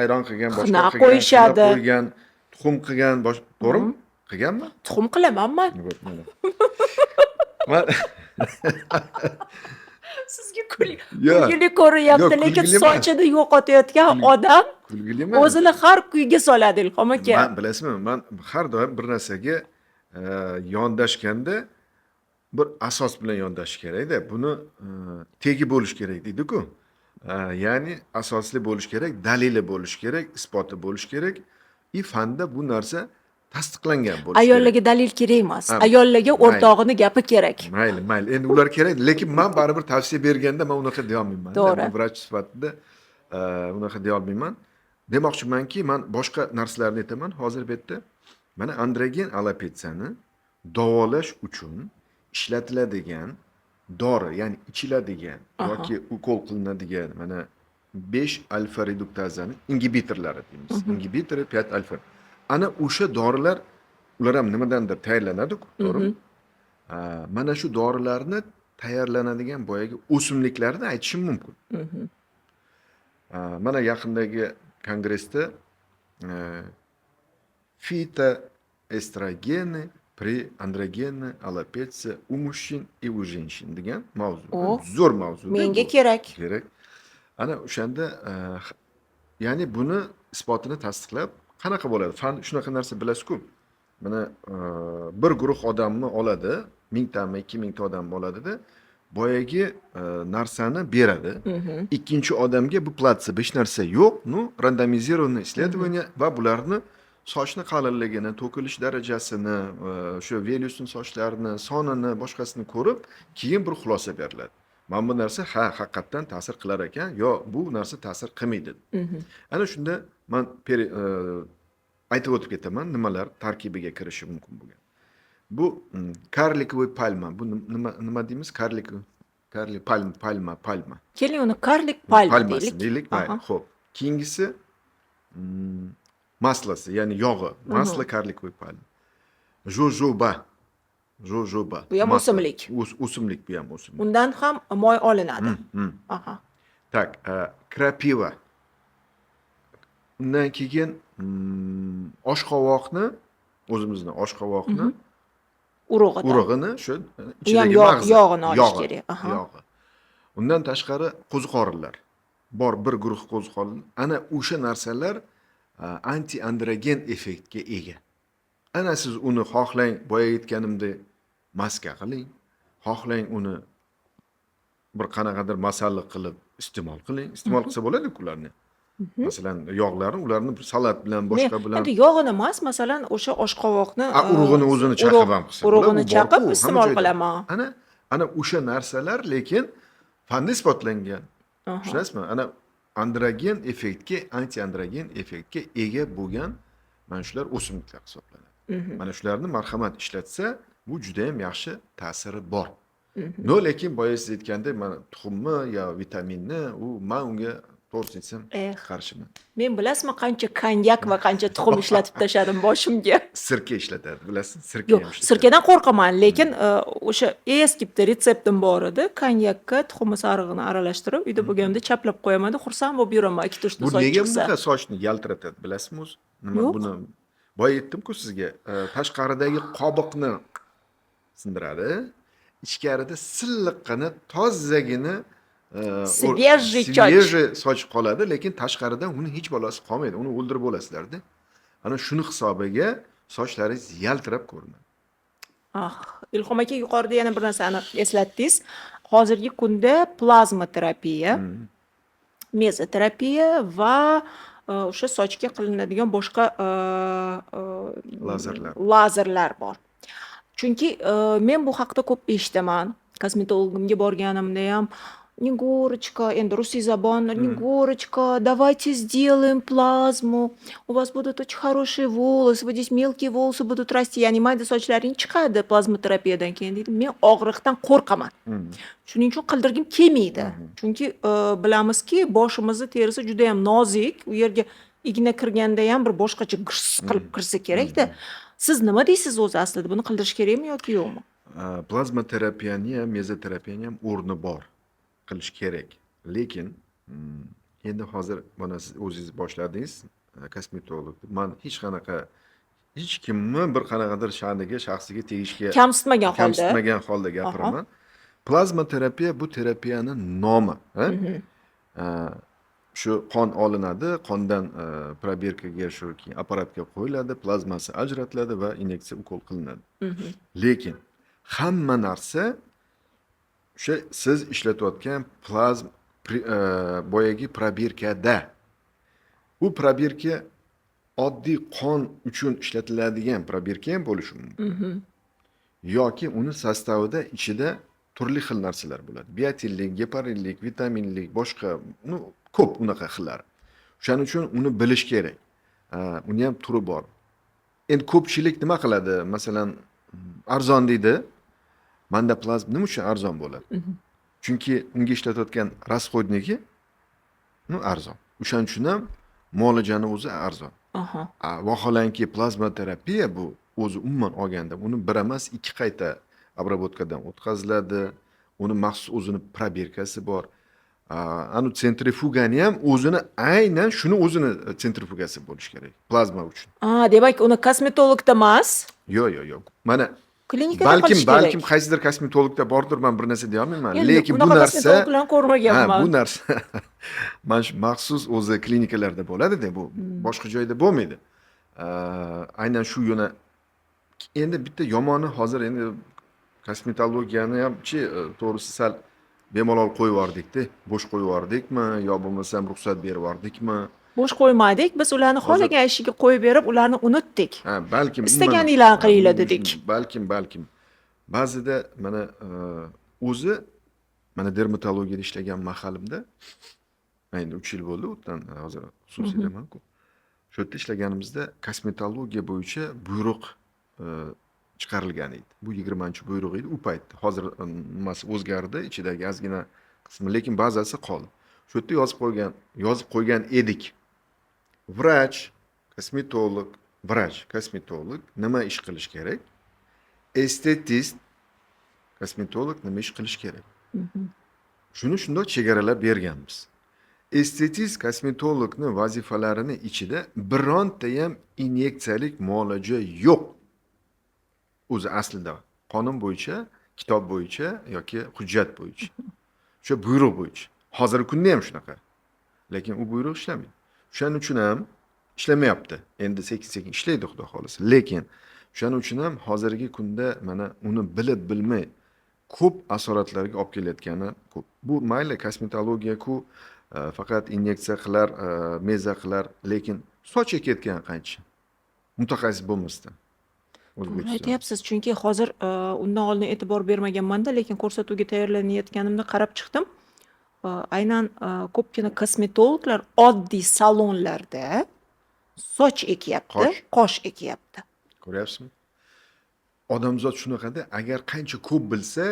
Speaker 2: ayron qilgan, boshqa
Speaker 1: Xina
Speaker 2: qilgan, xina
Speaker 1: qo'yishadi.
Speaker 2: qo'ygan, tuxum qilgan, to'g'rimi? Qilganmi?
Speaker 1: Tuxum qilaman man.
Speaker 2: Yo'q, mana. Man
Speaker 1: Sizga
Speaker 2: Yo'q.
Speaker 1: kulgili ko'rinyapti,
Speaker 2: Yo'q,
Speaker 1: lekin
Speaker 2: kulgili emas.
Speaker 1: sochini yo'qotayotgan odam
Speaker 2: Kulgili emas.
Speaker 1: o'zini har kuyga soladi, Ilhom aka.
Speaker 2: Man bilasizmi, man har doim bir narsaga yondashganda bir asos bilan yondashish kerakda. Buni tegi bo'lishi kerak deydi-ku. Ya'ni asosli bo'lishi kerak, dalili bo'lishi kerak, isboti bo'lishi kerak. И fanda bu narsa tasdiqlangan bo'lishi kerak.
Speaker 1: Ayollarga dalil kerak emas.
Speaker 2: Ha,
Speaker 1: Ayollarga
Speaker 2: mayli.
Speaker 1: o'rtog'ini gapi kerak.
Speaker 2: Mayli, mayli. Endi ular kerak, lekin man baribir tavsiya berganda man unaqa deya olmayman.
Speaker 1: To'g'ri.
Speaker 2: Vrach sifatida unaqa deya olmayman. Demoqchimanki, man boshqa narsalarni aytaman hozir bu yerda. Mana androgen alopetsiyani davolash uchun ishlatiladigan dori, ya'ni ichiladigan yoki ukol qilinadigan mana 5 alfa reduktazani ingibitorlari deymiz. Ingibitori 5 alfa. Ana o'sha dorilar, ular ham nimadandir tayyorlanadi-ku, to'g'rimi? Mana shu dorilarni tayyorlanadigan boyagi o'simliklarni aytishim mumkin. Mana yaqindagi kongressda фитоэстрогены при андрогенной алопеции у мужчин и у женщин degan mavzu.
Speaker 1: O,
Speaker 2: Zo'r mavzu.
Speaker 1: menga kerak.
Speaker 2: Kerak. Ana o'shanda ya'ni buni isbotini tasdiqlab qanaqa bo'ladi? Fan shunaqa narsa bilasiz-ku. Mana bir guruh odamni oladi, mingtami, 2000 ta odamni oladida, boyagi narsani beradi. Ikkinchi odamga bu platsebo, hech narsa yo'q, ну, рандомизированное исследование va bularni sochni qalinligini, to'kilish darajasini, o'sha velusni sochlarini sonini, boshqasini ko'rib, keyin bir xulosa beriladi. Mana bu narsa ha, haqiqatdan ta'sir qilar ekan, yo bu narsa ta'sir qilmaydi. Ana shunda man aytib o'tib ketaman, nimalar tarkibiga kirishi mumkin bo'lgan. Bu карликовый palma, bu nima deymiz? Karlik, karli palma, palma, palma.
Speaker 1: Keling, uni karlik palma
Speaker 2: Palmasi
Speaker 1: deylik.
Speaker 2: deylik, mayli. Xo'p. Keyingisi масло si, ya'ni yog'i, масло карликовой palma. Jojoba. Jojoba.
Speaker 1: Bu ham
Speaker 2: Масло.
Speaker 1: o'simlik.
Speaker 2: O'simlik bu ham o'simlik.
Speaker 1: Undan ham moy olinadi. Aha.
Speaker 2: Так, крапива. Undan keyin oshqovoqni, o'zimizni oshqovoqni
Speaker 1: Urug'idan.
Speaker 2: Urug'ini shu
Speaker 1: U ham
Speaker 2: ichidagi mag'zi,
Speaker 1: yog'ini olish
Speaker 2: yog'i,
Speaker 1: kerak. Aha.
Speaker 2: yog'i. Undan tashqari qo'ziqorinlar. Bor bir guruh qo'ziqorin. Ana o'sha narsalar anti-androgen effektga ega. Ana siz uni xohlang, boya aytganimdek maska qiling, xohlang uni bir qanaqadir masalliq qilib iste'mol qiling. Iste'mol qilsa bo'ladi-ku ularni. Masalan, yog'larni ularni bir salat bilan, boshqa bilan.
Speaker 1: Endi yog'ini emas, masalan, o'sha oshqovoqni,
Speaker 2: A, urug'ini o'zini chaqib ham qilsa bo'ladi.
Speaker 1: urug'ini
Speaker 2: U borku,
Speaker 1: chaqib
Speaker 2: hamma
Speaker 1: iste'mol
Speaker 2: joyda.
Speaker 1: qilaman.
Speaker 2: Ana o'sha narsalar lekin fanda isbotlangan.
Speaker 1: Aha.
Speaker 2: Tushunasizmi? Ana Androgen effektga, antiandrogen effektga ega bo'lgan mana shular o'simliklar hisoblanadi. Mana shularni marhamat ishlatsa, bu juda ham yaxshi ta'siri bor. Но lekin boya siz aytgandek, mana tuxumni yo vitaminni, u man unga, to'g'risini aytsam, qarshiman.
Speaker 1: Men, bilasizmi, qancha konyak va qancha tuxum ishlatib tashladim boshimga.
Speaker 2: Sirka ishlatadi, bilasiz, sirka
Speaker 1: Yo'q,
Speaker 2: ham ishlatadi.
Speaker 1: Sirkadan qo'rqaman, lekin o'sha eski bitta retseptim bor edi. Konyakka tuxumni sarig'ini aralashtirib, uyda bo'lganimda chaplab qo'yaman-da, xursand bo'lib yuraman, ikkita uchta
Speaker 2: Bu
Speaker 1: soch
Speaker 2: nega
Speaker 1: chiqsa.
Speaker 2: Bunaqa sochni yaltiratadi, bilasizmi o'zi? Nima
Speaker 1: Yo'q.
Speaker 2: buni boya aytdim-ku sizga, tashqaridagi qobiqni sindiradi, ichkarida silliqqina, tozagina
Speaker 1: Свежий soch.
Speaker 2: Свежий soch qoladi, lekin tashqaridan uni hech balosi qolmaydi. Uni o'ldirib bo'lasizlarda. Ana shuni hisobiga sochlaringiz yaltirab ko'rinadi.
Speaker 1: Ah, Ilhom aka, yuqorida yana bir narsani eslatdingiz. Hozirgi kunda plazma terapiya, mezoterapiya va o'sha sochga qilinadigan boshqa
Speaker 2: Lazerlar.
Speaker 1: Lazerlar bor. Chunki men bu haqda ko'p eshitaman. Kosmetologimga borganimda ham: "Nigorочка", endi rusiyzabon, "Nigorочка, давайте сделаем плазму, у вас будут очень хорошие волосы, вот здесь мелкие волосы будут расти, ya'ni mayda sochlaring chiqadi plazma terapiyadan keyin", deydi. Men og'riqdan qo'rqaman. Shuning uchun qildirgim kelmaydi. Chunki bilamizki, boshimizni terisi judayam nozik. U yerga igna kirganda ham bir boshqacha girs qilib kirsa kerak-da. Siz nima deysiz o'zi aslida, buni qildirish kerakmi yoki yo'qmi?
Speaker 2: Plazma terapiyani ham, mezoterapiyani ham o'rni bor. Qilish kerak. Lekin endi hozir mana siz o'zingiz boshladingiz, kosmetolog. Man hech qanaqa hech kimni bir qanaqadir sha'niga, shaxsiga tegishga
Speaker 1: Kamsitmagan holda.
Speaker 2: Kamsitmagan holda gapiraman. Plazma terapiya bu terapiyani nomi, ha? Shu qon olinadi, qondan probirkaga, shu keyin apparatga qo'yiladi, plazmasi ajratiladi va inyeksiya, ukol qilinadi. Lekin hamma narsa o'sha siz ishlatayotgan plazm boyagi probirkada. Bu probirka oddiy qon uchun ishlatiladigan probirka ham bo'lishi mumkin. Yoki uni состав ida, ichida turli xil narsalar bo'ladi. Biotinlik, geparinlik, vitaminlik, boshqa, ну, ko'p unaqa xillari. O'shaning uchun uni bilish kerak. Uni ham turi bor. Endi ko'pchilik nima qiladi? Masalan, arzon deydi. Manda plazma nima uchun arzon bo'ladi? Chunki unga ishlatayotgan расходник i, ну, arzon. O'shaning uchun ham muolajani o'zi arzon. Vaholanki plazma terapiya bu o'zi umuman olganda uni bir emas, ikki qayta обработка dan o'tkaziladi. Uni maxsus o'zini probirkasi bor. Anu sentrifugani ham o'zini, aynan shuni o'zini sentrifugasi bo'lishi kerak plazma uchun.
Speaker 1: A, demak, uni kosmetologda emas,
Speaker 2: Yo'q, yo'q, yo'q. Mana
Speaker 1: klinikada
Speaker 2: balkim
Speaker 1: qilish kerak.
Speaker 2: Balkim qaysidir kosmetologda bordir, man bir narsa deya olmayman.
Speaker 1: Endi
Speaker 2: Lekin bu
Speaker 1: unaqa
Speaker 2: narsa
Speaker 1: kosmetologlarni ko'rmaganman.
Speaker 2: Ha, bu narsa mana shu maxsus o'zi klinikalarda bo'ladi-da, bu boshqa joyda bo'lmaydi. Aynan shu yo'na endi bitta yomoni, hozir endi kosmetologiyani hamchi, to'g'risi, sal bemalol qo'yib yubordikda, bo'sh qo'yib yubordikmi yo bo'lmasam ruxsat berib yubordikmi?
Speaker 1: Bo'sh qo'ymadik. Biz ularni xohlagan ishiga qo'yib berib, ularni unutdik.
Speaker 2: Ha, balkim umuman
Speaker 1: Istaganinglarni qilinglar
Speaker 2: ha,
Speaker 1: dedik.
Speaker 2: Balkim ba'zida mana o'zi mana dermatologiyada ishlagan mahalimda, man endi 3 yil bo'ldi u yerdan, hozir xususiydaman-ku. Shu yerda ishlaganimizda kosmetologiya bo'yicha buyruq chiqarilgan edi. Bu 20-buyruq edi u paytda. Hozir nimasi o'zgardi, ichidagi ozgina qismi, lekin bazasi qoldi. Shu yerda yozib qo'ygan edik. Vrach, kosmetolog, vrach, kosmetolog nima ish qilish kerak? Estetist, kosmetolog nima ish qilish kerak? Shuni shundoq chegaralab berganmiz. Estetist kosmetologni vazifalarini ichida bironta ham inyeksiyalik muolaja yo'q. O'zi aslida qonun bo'yicha, kitob bo'yicha yoki hujjat bo'yicha. O'sha buyruq bo'yicha. Hozirgi kunda ham shunaqa. Lekin u buyruq ishlamaydi. O'shaning uchun ham ishlamayapti. Endi sekin-sekin ishlaydi, Xudo xohlasa. Lekin o'shaning uchun ham hozirgi kunda mana uni bilib bilmay ko'p asoratlarga olib kelayotgani ko'p. Bu mayli kosmetologiya-ku, faqat inyeksiya qilar, meza qilar, lekin soch ekayotgan qancha? Mutaxassis bo'lmasdan.
Speaker 1: To'g'ri
Speaker 2: O'zbekiston.
Speaker 1: aytyapsiz, chunki hozir undan oldin e'tibor bermaganman-da, lekin ko'rsatuvga tayyorlanayotganimda qarab chiqdim. Aynan ko'pgina kosmetologlar oddiy salonlarda soch ekyapti,
Speaker 2: Qosh.
Speaker 1: qosh ekyapti.
Speaker 2: Ko'ryapsizmi? Odamzod shunaqada, agar qancha ko'p bilsa,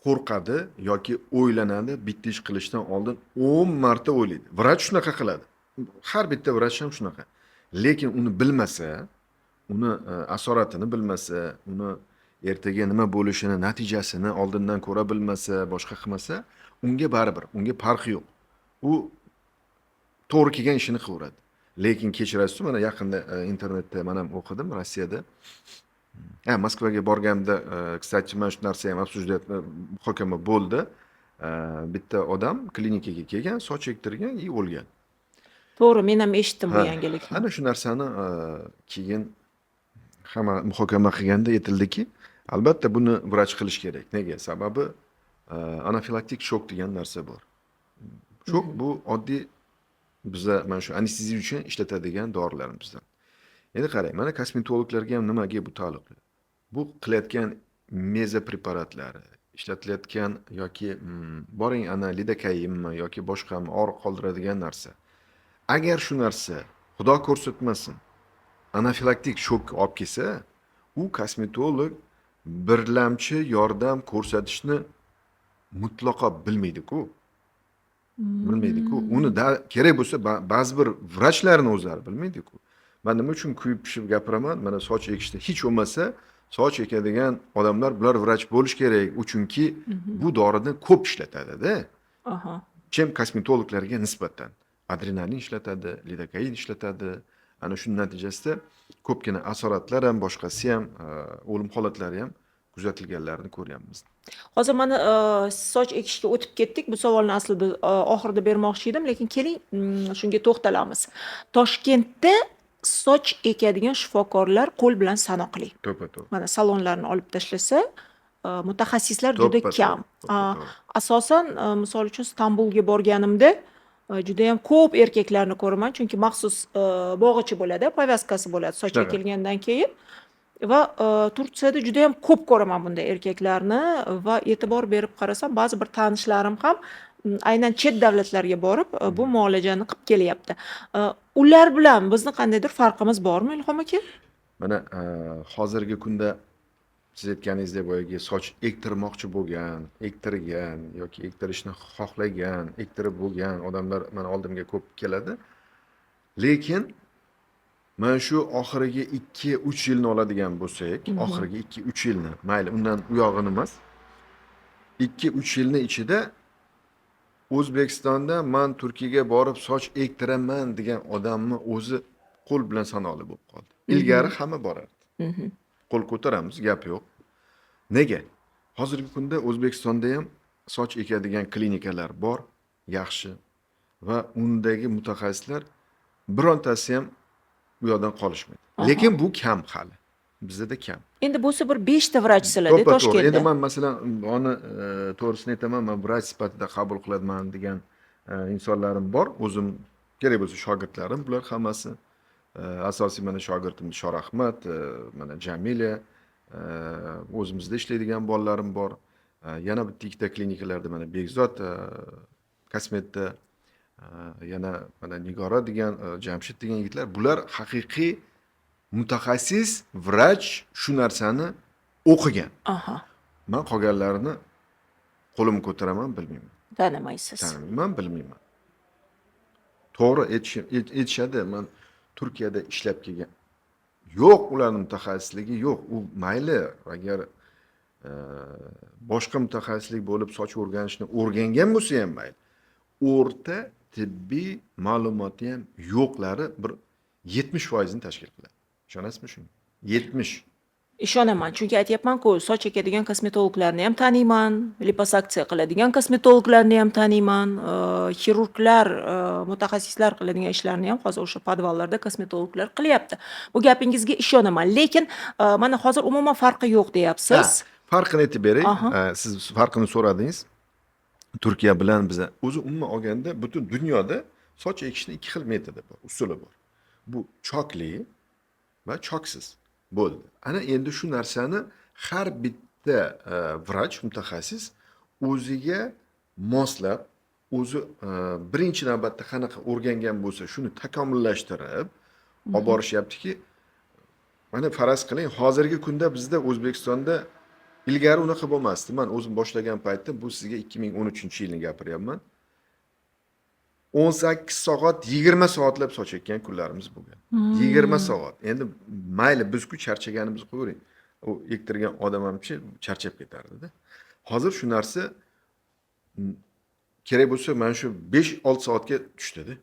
Speaker 2: qo'rqadi yoki o'ylanadi, bitta ish qilishdan oldin 10 marta o'ylaydi. Vrach shunaqa qiladi. Har bitta vrach ham shunaqa. Lekin uni bilmasa, uni asoratini bilmasa, uni ertaga nima bo'lishini, natijasini oldindan ko'ra bilmasa, boshqa qilmasa, unga baribir, unga farqi yo'q. U to'g'ri kelgan ishini qilaveradi. Lekin kechirasiz, mana yaqinda internetda man ham o'qidim, Rossiyada. Ha, Moskvaga borganimda, кстати, mana shu narsa ham обсуждать, muhokama bo'ldi. Bitta odam klinikaga kelgan, soch ektirgan и o'lgan.
Speaker 1: To'g'ri, men ham eshitdim bu
Speaker 2: Ha,
Speaker 1: yangilikni.
Speaker 2: ana shu narsani keyin hamma muhokama qilganda aytildiki, albatta buni vrach qilish kerak. Nega? Sababi anafilaktik shok degan narsa bor. Shok bu oddiy biza mana shu anesteziya uchun ishlatadigan dorilarimizdan. Endi qarang, mana kosmetologlarga ham nimaga bu taalluqli? Bu qilayotgan mezopreparatlari, ishlatilayotgan yoki boring ana lidokainmi yoki boshqami og'riq qoldiradigan narsa. Agar shu narsa, Xudo ko'rsatmasin, anafilaktik shokka olib kelsa, u kosmetolog birlamchi yordam ko'rsatishni mutlaqo bilmaydi-ku. Bilmaydi-ku. Uni da kerak bo'lsa ba'zi bir vrachlarni o'zlari bilmaydi-ku. Man nima uchun kuyib pishib gapiraman? Mana soch ekishda hech bo'lmasa soch ekadigan odamlar bular vrach bo'lish kerak. U chunki bu dorini ko'p ishlatadi-da. Чем kosmetologlarga nisbatan. Adrenalin ishlatadi, lidokain ishlatadi. Ana shuning natijasida ko'pgina asoratlar ham, boshqasi ham, o'lim holatlari ham kuzatilganlarini ko'ryapmiz.
Speaker 1: Hozir mana soch ekishga o'tib ketdik. Bu savolni aslida oxirida bermoqchi edim, lekin keling, shunga to'xtalamiz. Toshkentda soch ekadigan shifokorlar qo'l bilan sanoqli.
Speaker 2: To'ppa-to'g'ri.
Speaker 1: Mana salonlarni olib tashlasa, mutaxassislar juda kam.
Speaker 2: To'ppa-to'g'ri.
Speaker 1: Asosan, misol uchun Stambulga borganimda judayam ko'p erkaklarni ko'raman, chunki maxsus bog'ichi bo'ladi, повязка si bo'ladi soch ekilgandan keyin va Turkiyada judayam ko'p ko'raman bunday erkaklarni va e'tibor berib qarasam, ba'zi bir tanishlarim ham aynan chet davlatlarga borib, bu muolajani qilib kelyapti. Ular bilan bizni qandaydir farqimiz bormi, Ilhom aka?
Speaker 2: Mana hozirgi kunda siz aytganingizdek boyagi soch ektirmoqchi bo'lgan, ektirgan yoki ektirishni xohlagan, ektirib bo'lgan odamlar mana oldimga ko'p keladi. Lekin mana shu oxirgi 2-3 yilni oladigan bo'lsak, oxirgi 2-3 yilni, mayli undan u yog'ini emas, 2-3 yilni ichida O'zbekistonda man Turkiyaga borib soch ektiraman degan odamni o'zi qo'l bilan sanoqli bo'lib qoldi. Ilgari hamma borardi. Qo'l ko'taramiz, gap yo'q. Nega? Hozirgi kunda O'zbekistonda ham soch ekadigan klinikalar bor, yaxshi va undagi mutaxassislar birontasi ham u yoqdan qolishmaydi. Lekin bu kam hali. Bizda kam.
Speaker 1: Endi bo'lsa bir 5 ta vrach sizlarda
Speaker 2: To'ppa to'g'ri.
Speaker 1: Toshkentda.
Speaker 2: Endi man masalan uni to'g'risini aytaman, man vrach sifatida qabul qilaman degan insonlarim bor. O'zim kerak bo'lsa shogirdlarim bular hammasi. Asosiy mana shogirdim Shor Ahmad, mana Jamila, o'zimizda ishlaydigan bolalarim bor. Yana bitta ikkita klinikalarda mana Bekzod kosmetda, yana mana Nigora degan, Jamshid degan yigitlar, bular haqiqiy mutaxassis, vrach, shu narsani o'qigan. Man qolganlarini qo'limni ko'taraman, bilmayman.
Speaker 1: Tanimaysiz.
Speaker 2: Tanimayman, bilmayman. To'g'ri aytishadi, man Turkiyada ishlab kelgan. Yo'q, ularning mutaxassisligi yo'q. U mayli, agar boshqa mutaxassislik bo'lib soch o'rganishni o'rgangan bo'lsa ham mayli. O'rta tibbiy ma'lumoti ham yo'qlari bir 70% ni tashkil qiladi. Ishonasizmi shunga? 70.
Speaker 1: Ishonaman, chunki aytyapman-ku, soch ekadigan kosmetologlarni ham taniyman, liposaksiya qiladigan kosmetologlarni ham taniyman, xirurglar, mutaxassislar qiladigan ishlarni ham hozir o'sha podvallarda kosmetologlar qilyapti. Bu gapingizga ishonaman, lekin mana hozir umuman farqi yo'q deyapsiz.
Speaker 2: Ha, farqini aytib beray. Siz farqini so'radingiz. Turkiya bilan biza o'zi umuman olganda butun dunyoda soch ekishni ikki xil metodi bor, usuli bor. Bu chokli va choksiz bo'ldi. Ana endi shu narsani har bitta vrach, mutaxassis o'ziga moslab O'zi birinchi navbatda qanaqa o'rgangan bo'lsa, shuni takomillashtirib olib borishyaptiki, mana faraz qiling, hozirgi kunda bizda O'zbekistonda ilgari unaqa bo'lmasdi. Man o'zim boshlagan paytda, bu sizga 2013-yilni gapiryapman. 18 soat, 20 soatlab soch ekkan kunlarimiz bo'lgan. 20 soat. Endi mayli, biz-ku charchaganimizni qo'yavering. U ektirgan odam hamchi charchab ketardida. Hozir shu narsa kerak bo'lsa mana shu 5-6 soatga tushdida.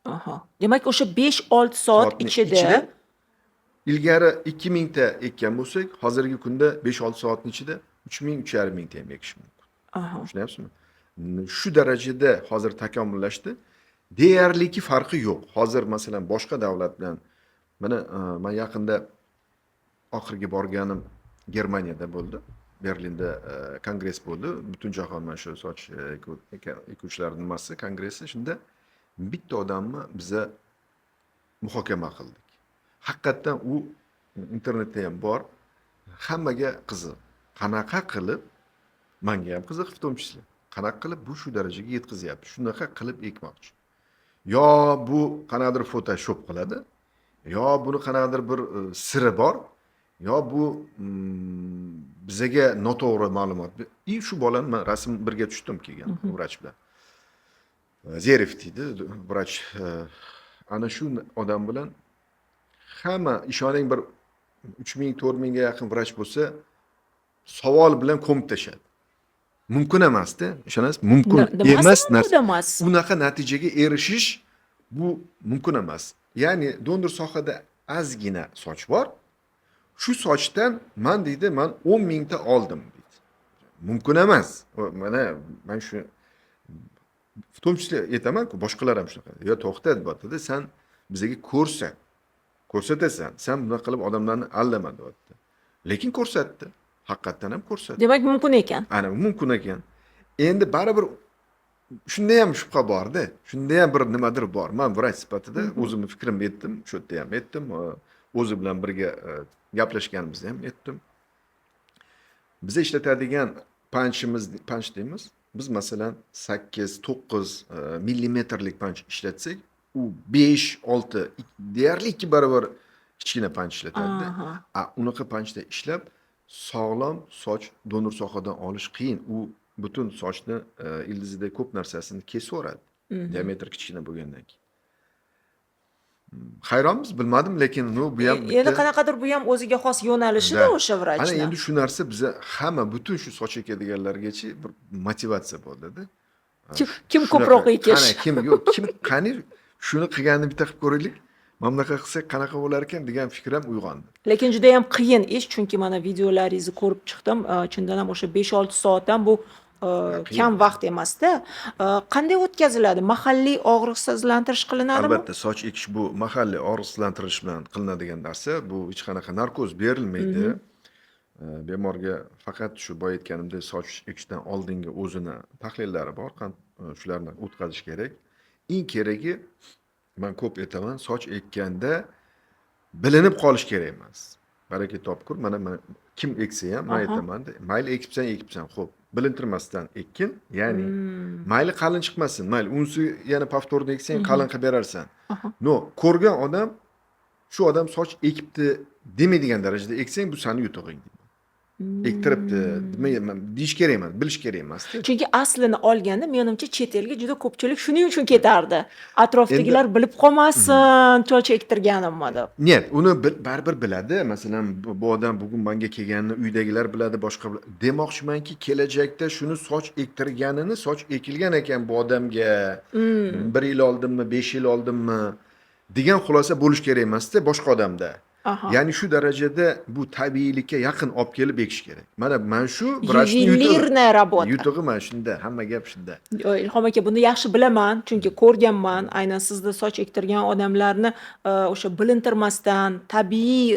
Speaker 1: Aha. Demak, o'sha 5-6 soat
Speaker 2: Soatni
Speaker 1: ichida
Speaker 2: ilgari 2000 ta ekkan bo'lsak, hozirgi kunda 5-6 soatning ichida 3000, 3,5 mingta ham ekish mumkin. Tushunyapsizmi? Shu darajada hozir takomillashdi. Deyarliki farqi yo'q. Hozir masalan boshqa davlat bilan mana man yaqinda oxirgi borganim Germaniyada bo'ldi. Berlinda kongress bo'ldi. Butun jahon mana shu soch ekuvchilar nimasi kongressi. Shunda bitta odamni biza muhokama qildik. Haqiqatdan u internetda ham bor. Hammaga qiziq. Qanaqa qilib, manga ham qiziq в том числе. Qanaqa qilib bu shu darajaga yetkazyapti? Shunaqa qilib ekmoqchi. Yo bu qanaqadir Photoshop qiladi, yo buni qanaqadir bir siri bor, yo bu bizaga noto'g'ri ma'lumot. И shu bolani man rasm birga tushdim kelgan vrach bilan. Zerif deydi vrach. Ana shu odam bilan hamma ishoning bir 3000 4000 ga yaqin vrach bo'lsa, savol bilan ko'mib tashladi. Mumkin emasda, ishonasiz? Mumkin
Speaker 1: Nimasi
Speaker 2: emas
Speaker 1: mumkin
Speaker 2: narsa.
Speaker 1: emas?
Speaker 2: Unaqa natijaga erishish bu mumkin emas. Ya'ni donor sohada ozgina soch bor. Shu sochdan man deydi, man 10 mingta oldim deydi. Mumkin emas. Mana man shu в том числе aytaman-ku, boshqalar ham shunaqa. Yo to'xta deyapti-da, san bizga ko'rsat. Ko'rsatasan. San bunaqa qilib odamlarni aldama deyapti. Lekin ko'rsatdi. Haqiqatdan ham ko'rsatdi.
Speaker 1: Demak, mumkin ekan.
Speaker 2: Ana mumkin ekan. Endi baribir shunda ham shubha borda. Shunda ham bir nimadir bor. Man vrach sifatida o'zimni fikrimni aytdim, shu yerda ham aytdim, o'zi bilan birga gaplashganimizda ham aytdim. Biza ishlatadigan punchimiz, punch deymiz. Biz masalan 8, 9 millimetrlik punch ishlatsak, u 5, 6 deyarli 2 barobar kichkina punch ishlatadi. A unaqa punchda ishlab sog'lom soch donor sohadan olish qiyin. U butun sochni ildizida ko'p narsasini kesib yuboradi. Diametr kichkina bo'lgandan keyin. Hayronmiz, bilmadim, lekin ну bu ham
Speaker 1: Endi
Speaker 2: bitta
Speaker 1: qanaqadir bu ham o'ziga xos yo'nalishida
Speaker 2: Да.
Speaker 1: o'sha
Speaker 2: Ana
Speaker 1: vrachni.
Speaker 2: endi shu narsa biza hamma butun shu soch ekadiganlargacha bir motivatsiya bo'ldi-da.
Speaker 1: Kim
Speaker 2: Shunaqa-
Speaker 1: ko'proq ekish.
Speaker 2: Qani kim yo'q, kim qani shuni qilganini bitta qilib ko'raylik. Mana bunaqa qilsak qanaqa bo'lar ekan degan fikr ham uyg'ondi.
Speaker 1: Lekin juda ham qiyin ish, chunki mana videolaringizni ko'rib chiqdim. Chindan ham o'sha 5-6 soatdan bu
Speaker 2: Qiyin.
Speaker 1: kam vaqt emasda. Qanday o'tkaziladi? Mahalliy og'riqsizlantirish qilinadimi?
Speaker 2: Albatta, soch ekish bu mahalliy og'riqsizlantirish bilan qilinadigan narsa. Bu hech qanaqa narkoz berilmaydi. Bemorga faqat shu boya aytganimdek soch ekishdan oldingi o'zini tahlillari bor, shularni o'tkazish kerak. Eng keragi, man ko'p aytaman, soch ekkanda bilinib qolish kerak emas. Baraka topkur, mana man kim eksa ham man aytaman-da, mayli ekibsan, ekibsan, xo'p, bilintirmasdan ekkin, ya'ni mayli qalin chiqmasin, mayli unisi yana повторно eksang qalin qilib berarsan. Но, ko'rgan odam shu odam soch ekibdi demaydigan darajada eksang, bu sani yutug'ing deyman. Ektiribdi deyish kerak emas, bilish kerak emasda.
Speaker 1: Chunki aslini olganda menimcha chet elga juda ko'pchilik shuning uchun ketardi. Atrofdagilar bilib qolmasin, soch ektirganimni deb.
Speaker 2: Нет, uni baribir biladi. Masalan, bu odam bugun menga kelganini uydagilar biladi, boshqa demoqchimanki, kelajakda shuni soch ektirganini, soch ekilgan ekan bu odamga. 1 yil oldinmi, 5 yil oldinmi degan xulosa bo'lish kerak emasda boshqa odamda. Ya'ni shu darajada bu tabiiylikka yaqin olib kelib ekish kerak. Mana mana shu vrachning yutug'i.
Speaker 1: Ювелирная работа.
Speaker 2: Yutug'i mana shunda, hamma gap shunda.
Speaker 1: Ilhom aka, buni yaxshi bilaman, chunki ko'rganman. Aynan sizda soch ektirgan odamlarni o'sha bilintirmasdan tabiiy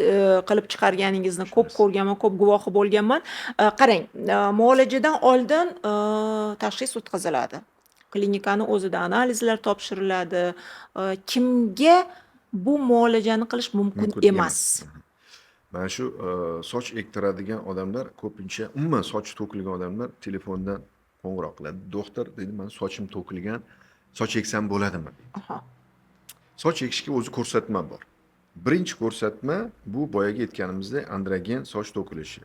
Speaker 1: qilib chiqarganingizni ko'p ko'rganman, ko'p guvohi bo'lganman. Qarang, muolajadan oldin tashxis o'tkaziladi. Klinikani o'zida analizlar topshiriladi. Kimga bu muolajani qilish mumkin
Speaker 2: Mumkin
Speaker 1: emas?
Speaker 2: emas. Mana shu soch ektiradigan odamlar ko'pincha, umuman sochi to'kilgan odamlar telefondan Qo'ng'iroq qiladi. Doktor deydi, mani sochim to'kilgan, soch eksam bo'ladimi deydi. Soch ekishga o'zi ko'rsatma bor. Birinchi ko'rsatma bu boyagi aytganimizdek androgen soch to'kilishi.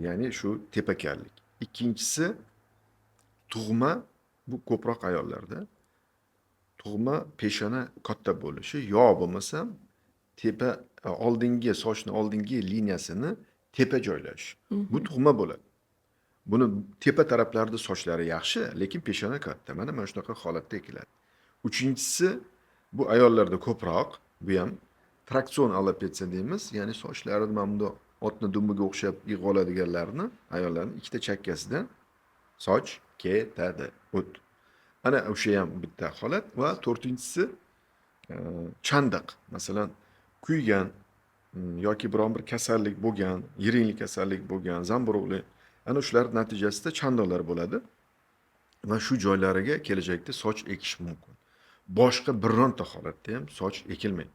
Speaker 2: Ya'ni shu tepakarlik. Ikkinchisi tug'ma, bu ko'proq ayollarda. Tug'ma peshona katta bo'lishi yo bo'lmasam tepa oldingi sochni oldingi liniyasini tepa joylashish. Bu tug'ma bo'ladi. Buni tepa taraflarida sochlari yaxshi, lekin peshona katta. Mana shunaqa holatda ekiladi. Uchinchisi bu ayollarda ko'proq, bu ham traksion alopetsiya deymiz, ya'ni sochlarini mana bundoq otni dumiga o'xshab yig'ib oladiganlarni, ayollarni ikkita chakkasidan soch ketadi, o't. Ana o'sha ham bitta holat va to'rtinchisi chandiq. Masalan, kuygan yoki biron bir kasallik bo'lgan, yiringli kasallik bo'lgan, zamburug'li, ana shular natijasida chandiqlar bo'ladi va shu joylariga kelajakda soch ekish mumkin. Boshqa bironta holatda ham soch ekilmaydi.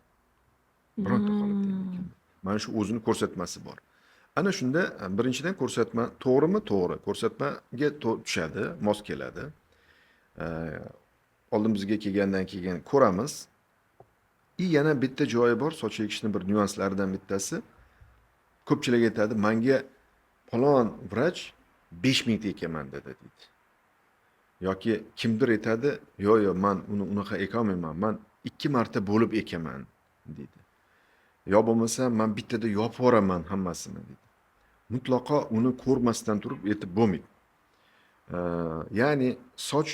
Speaker 2: Bironta holatda ham ekilmaydi. Mana shu o'zini ko'rsatmasi bor. Ana shunda birinchidan ko'rsatma to'g'rimi? To'g'ri. Ko'rsatmaga tushadi, mos keladi. Oldimizga kelgandan keyin ko'ramiz. И yana bitta joyi bor, soch ekishni bir nyuanslaridan bittasi. Ko'pchilik aytadi, menga falon vrach 5000 ta ekaman dedi deydi. Yoki kimdir aytadi, yo'q, yo'q, man uni unaqa ekolmayman, man 2 marta bo'lib ekaman deydi. Yo bo'lmasa man bittada yopib yuboraman hammasini deydi. Mutlaqo uni ko'rmasdan turib aytib bo'lmaydi. Ya'ni soch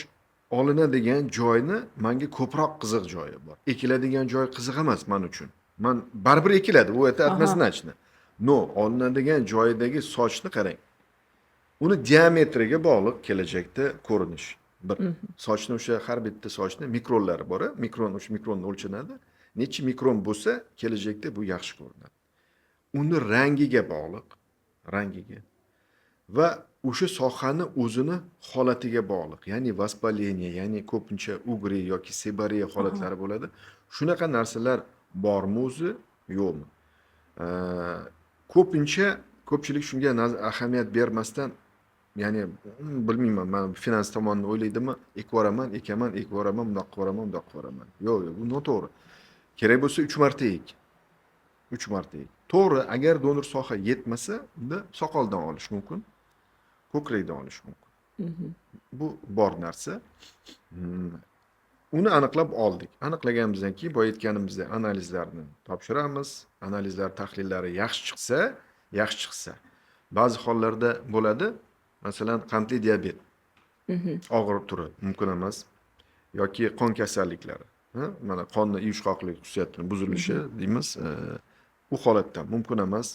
Speaker 2: olinadigan joyni menga ko'proq qiziq joyi bor. Ekiladigan joy qiziq emas men uchun. Man baribir ekiladi, u это однозначно. Но olinadigan joyidagi sochni qarang. Uni diametriga bog'liq kelajakda ko'rinish. Bir sochni o'sha har bitta sochni mikronlari bor, mikron o'sha mikronni o'lchanadi. Necha mikron bo'lsa, kelajakda bu yaxshi ko'rinadi. Uni rangiga bog'liq, rangiga va o'sha sohani o'zini holatiga bog'liq. Ya'ni воспаление, ya'ni ko'pincha угри yoki seborreya holatlari bo'ladi. Shunaqa narsalar bormi o'zi, yo'qmi? Ko'pincha ko'pchilik shunga ahamiyat bermasdan, ya'ni bilmayman, man finans tomonini o'ylaydimi, ekib yuboraman, ekaman, ekib yuboraman, bundoq qilib yuboraman, bundoq qilib yuboraman. Yo'q, yo'q, bu noto'g'ri. Kerak bo'lsa 3 marta ek. 3 marta ek. To'g'ri, agar donor soha yetmasa, unda soqoldan olish mumkin, ko'krakdan olish mumkin. Bu bor narsa. Uni aniqlab oldik. Aniqlaganimizdan keyin boya aytganimizdek analizlarni topshiramiz. Analizlar tahlillari yaxshi chiqsa, yaxshi chiqsa. Ba'zi hollarda bo'ladi, masalan, qandli diabet. Og'ir turi mumkin emas yoki qon kasalliklari. Ha? Mana qonni uyushqoqlik xususiyatini buzilishi deymiz. U holatda mumkin emas.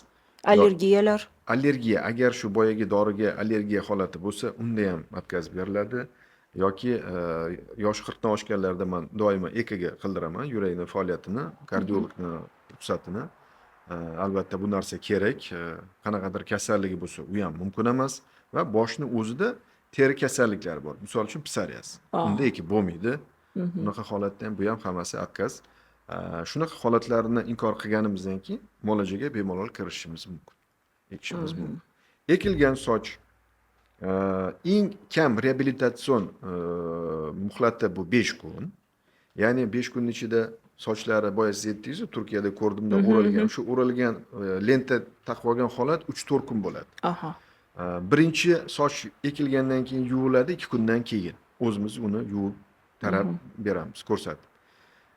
Speaker 1: Allergiyalar.
Speaker 2: Allergiya, agar shu boyagi doriga allergiya holati bo'lsa, unda ham отказ beriladi. Yoki yoshi 40 dan oshganlarda man doimo ЭКГ qildiraman, yurakni faoliyatini, kardiologni ruxsatini. Albatta bu narsa kerak. Qanaqadir kasalligi bo'lsa, u ham mumkin emas va boshni o'zida teri kasalliklari bor. Misol uchun psoriaz. Unda ekib bo'lmaydi. Bunaqa holatda ham bu ham hammasi отказ. Shunaqa holatlarni inkor qilganimizdan keyin muolajaga bemalol kirishimiz mumkin. Ekishimiz mumkin. Ekilgan soch eng kam reabilitatsion muhlati bu 5 kun. Ya'ni 5 kun ichida sochlari boya siz aytdingiz-ku, Turkiyada ko'rdimda o'ralgan. Shu o'ralgan lenta taqib olgan holat 3-4 kun bo'ladi. Birinchi soch ekilgandan keyin yuviladi, 2 kundan keyin o'zimiz uni yuvib tarab beramiz, ko'rsatib.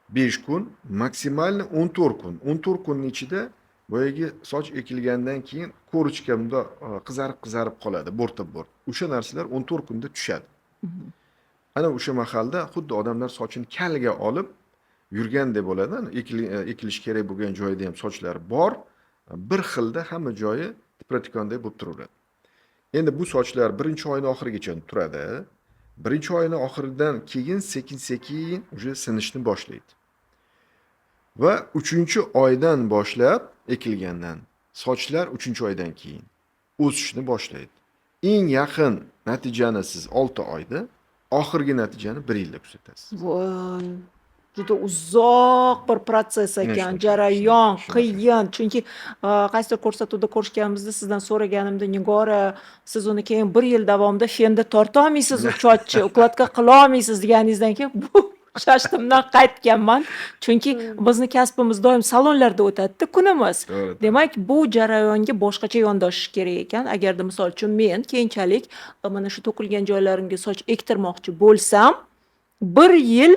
Speaker 2: 5 kun, maksimalni 14 kun. 14 kunning ichida boyagi soch ekilgandan keyin корочка bundoq qizarib-qizarib qoladi, bo'rtib-bo'rt. O'sha narsalar 14 kunda tushadi. Ana o'sha mahalda xuddi odamlar sochini kalga olib yurgandek bo'ladi. Ekilishi kerak bo'lgan joyida ham sochlar bor. Bir xilda hamma joyi tipratikondek bo'lib turaveradi. Endi bu sochlar birinchi oyning oxirigacha turadi. Birinchi oyning oxiridan keyin sekin-sekin уже sinishni boshlaydi. Va 3-oydan boshlab ekilgandan sochlar 3-oydan keyin o'sishni boshlaydi. Eng yaqin natijani siz 6 oyda, oxirgi natijani 1 yilda kuzatasiz.
Speaker 1: Voy, Juda uzoq bir protsess ekan,
Speaker 2: Shunaqa,
Speaker 1: jarayon
Speaker 2: shunaqa, shunaqa.
Speaker 1: qiyin. Chunki qaysidir ko'rsatuvda ko'rishganimizda sizdan so'raganimda, Nigora, siz uni keyin 1 yil davomida fenda tortolmaysiz u sochni, укладка qilolmaysiz deganingizdan keyin bu shashtimdan qaytganman. Chunki bizni kasbimiz doim salonlarda o'tadi-da kunimiz.
Speaker 2: To'g'ri.
Speaker 1: Demak, bu jarayonga boshqacha yondoshish kerak ekan. Agarda misol uchun men keyinchalik mana shu to'kilgan joylarimga soch ektirmoqchi bo'lsam, 1 yil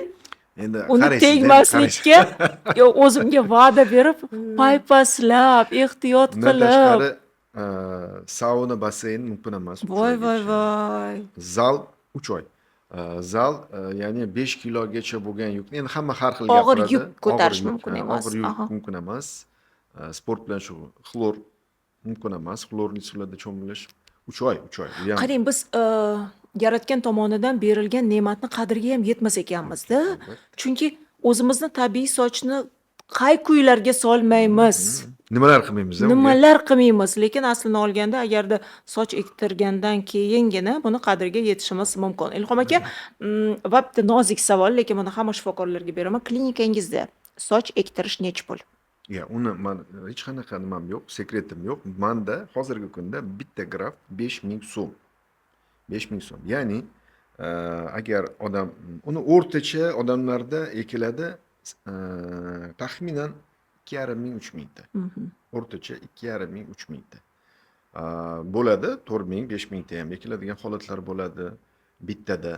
Speaker 2: Endi
Speaker 1: uni
Speaker 2: qaraysiz-da,
Speaker 1: tegmaslikka yo o'zimga va'da berib, paypaslab, ehtiyot
Speaker 2: Undan
Speaker 1: qilib.
Speaker 2: tashqari, sauna, basseyn mumkin emas 3
Speaker 1: Voy, voy,
Speaker 2: oygacha.
Speaker 1: voy.
Speaker 2: Zal 3 oy. Zal, ya'ni 5 kilogacha bo'lgan yukni endi hamma har xil
Speaker 1: Og'ir
Speaker 2: gapiradi.
Speaker 1: yuk ko'tarish
Speaker 2: Og'ir yuk,
Speaker 1: mumkin
Speaker 2: ha,
Speaker 1: emas.
Speaker 2: og'ir yuk mumkin emas. Sport bilan shug'ul, xlor mumkin emas. Xlorli suvlarda cho'milish 3 oy, 3 oy. U ham
Speaker 1: Qarang, biz yaratgan tomonidan berilgan ne'matni qadriga ham yetmas ekanmiz-da.
Speaker 2: Albatta.
Speaker 1: Chunki o'zimizni tabiiy sochni qay kuylarga solmaymiz.
Speaker 2: Nimalar qilmaymiz unga?
Speaker 1: Nimalar qilmaymiz, lekin aslini olganda agarda soch ektirgandan keyingina buni qadriga yetishimiz mumkin. Ilhom aka, va bitta nozik savol, lekin buni hamma shifokorlarga beraman. Klinikangizda soch ektirish nechi pul?
Speaker 2: Ya, uni man hech qanaqa nimam yo'q, sekretim yo'q. Manda hozirgi kunda bitta graft 5000 so'm. 5000 so'm. Ya'ni, agar odam uni o'rtacha odamlarda ekiladi, taxminan 2,5 ming, 3 mingta. O'rtacha 2,5 ming, 3 mingta. Bo'ladi, 4 ming, 5 mingta ham ekiladigan holatlar bo'ladi bittada,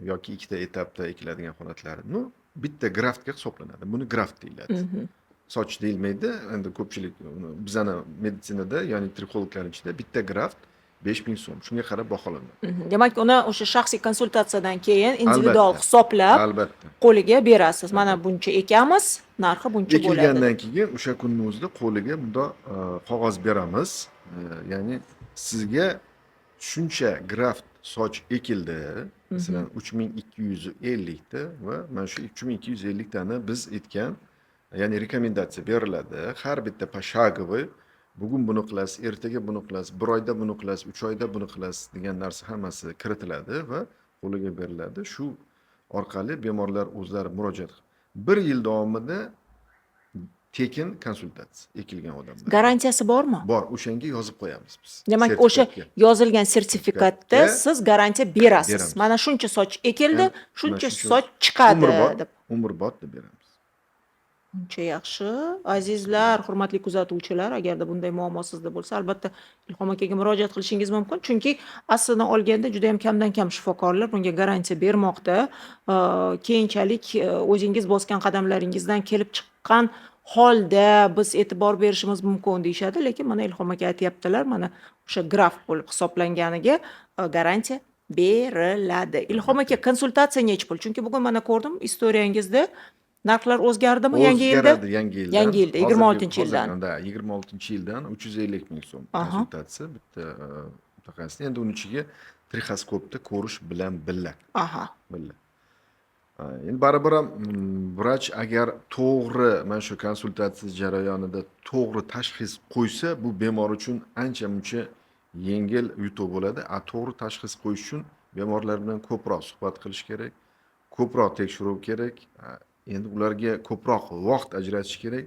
Speaker 2: yoki ikkita etapda ekiladigan holatlar. Ну, bitta graftga hisoblanadi. Buni graft deyiladi. Soch deyilmaydi. Endi ko'pchilik uni bizani meditsinada, ya'ni trixologlar ichida bitta graft 5000 so'm. Shunga qarab baholanadi.
Speaker 1: Demak, uni o'sha shaxsiy konsultatsiyadan keyin individual
Speaker 2: Albatta.
Speaker 1: hisoblab
Speaker 2: Albatta.
Speaker 1: qo'liga berasiz. Mana buncha ekamiz, narxi buncha bo'ladi.
Speaker 2: Ekilgandan keyin o'sha kunni o'zida qo'liga bundoq qog'oz beramiz. Ya'ni sizga shuncha graft soch ekildi. Masalan, 3250 ta va mana shu 3250 tani biz aytgan, ya'ni rekomendatsiya beriladi. Har bitta пошаговый, bugun buni qilasiz, ertaga buni qilasiz, bir oyda buni qilasiz, 3 oyda buni qilasiz degan narsa hammasi kiritiladi va qo'liga beriladi. Shu orqali bemorlar o'zlari murojaat qilib, 1 yil davomida tekin konsultatsiya ekilgan odamlar.
Speaker 1: Garantiyasi bormi?
Speaker 2: Bor, o'shanga yozib qo'yamiz biz.
Speaker 1: Demak, o'sha
Speaker 2: Sertifikatga.
Speaker 1: yozilgan sertifikatda
Speaker 2: Sertifikatga
Speaker 1: siz garantiya berasiz.
Speaker 2: beramiz.
Speaker 1: Mana shuncha soch ekildi,
Speaker 2: Mana
Speaker 1: shuncha
Speaker 2: shuncha
Speaker 1: soch chiqadi
Speaker 2: umrbod,
Speaker 1: deb.
Speaker 2: Umrbod deb beramiz.
Speaker 1: Uncha yaxshi. Azizlar, hurmatli kuzatuvchilar, agarda bunday muammo sizda bo'lsa, albatta Ilhom akaga murojaat qilishingiz mumkin. Chunki aslini olganda juda ham kamdan kam shifokorlar bunga garantiya bermoqda. Keyinchalik o'zingiz bosgan qadamlaringizdan kelib chiqqan holda biz e'tibor berishimiz mumkin deyishadi, lekin mana Ilhom aka aytyaptilar, mana o'sha graft bo'lib hisoblanganiga garantiya beriladi. Ilhom aka, konsultatsiya nechi pul? Chunki bugun mana ko'rdim istoriyangizda narxlar o'zgardimi yangi yilda?
Speaker 2: O'zgaradi yangi yildan.
Speaker 1: Yangi yilda, 26-yildan.
Speaker 2: Da, 26-yildan 350 ming so'm konsultatsiya bitta mutaxassisni. Endi uni ichiga trixoskopda ko'rish bilan birga. Birga. Endi baribir ham vrach agar to'g'ri mana shu konsultatsiya jarayonida to'g'ri tashxis qo'ysa, bu bemor uchun ancha muncha yengil yutuq bo'ladi. A to'g'ri tashxis qo'yish uchun bemorlar bilan ko'proq suhbat qilish kerak, ko'proq tekshiruv kerak. Endi ularga ko'proq vaqt ajratish kerak.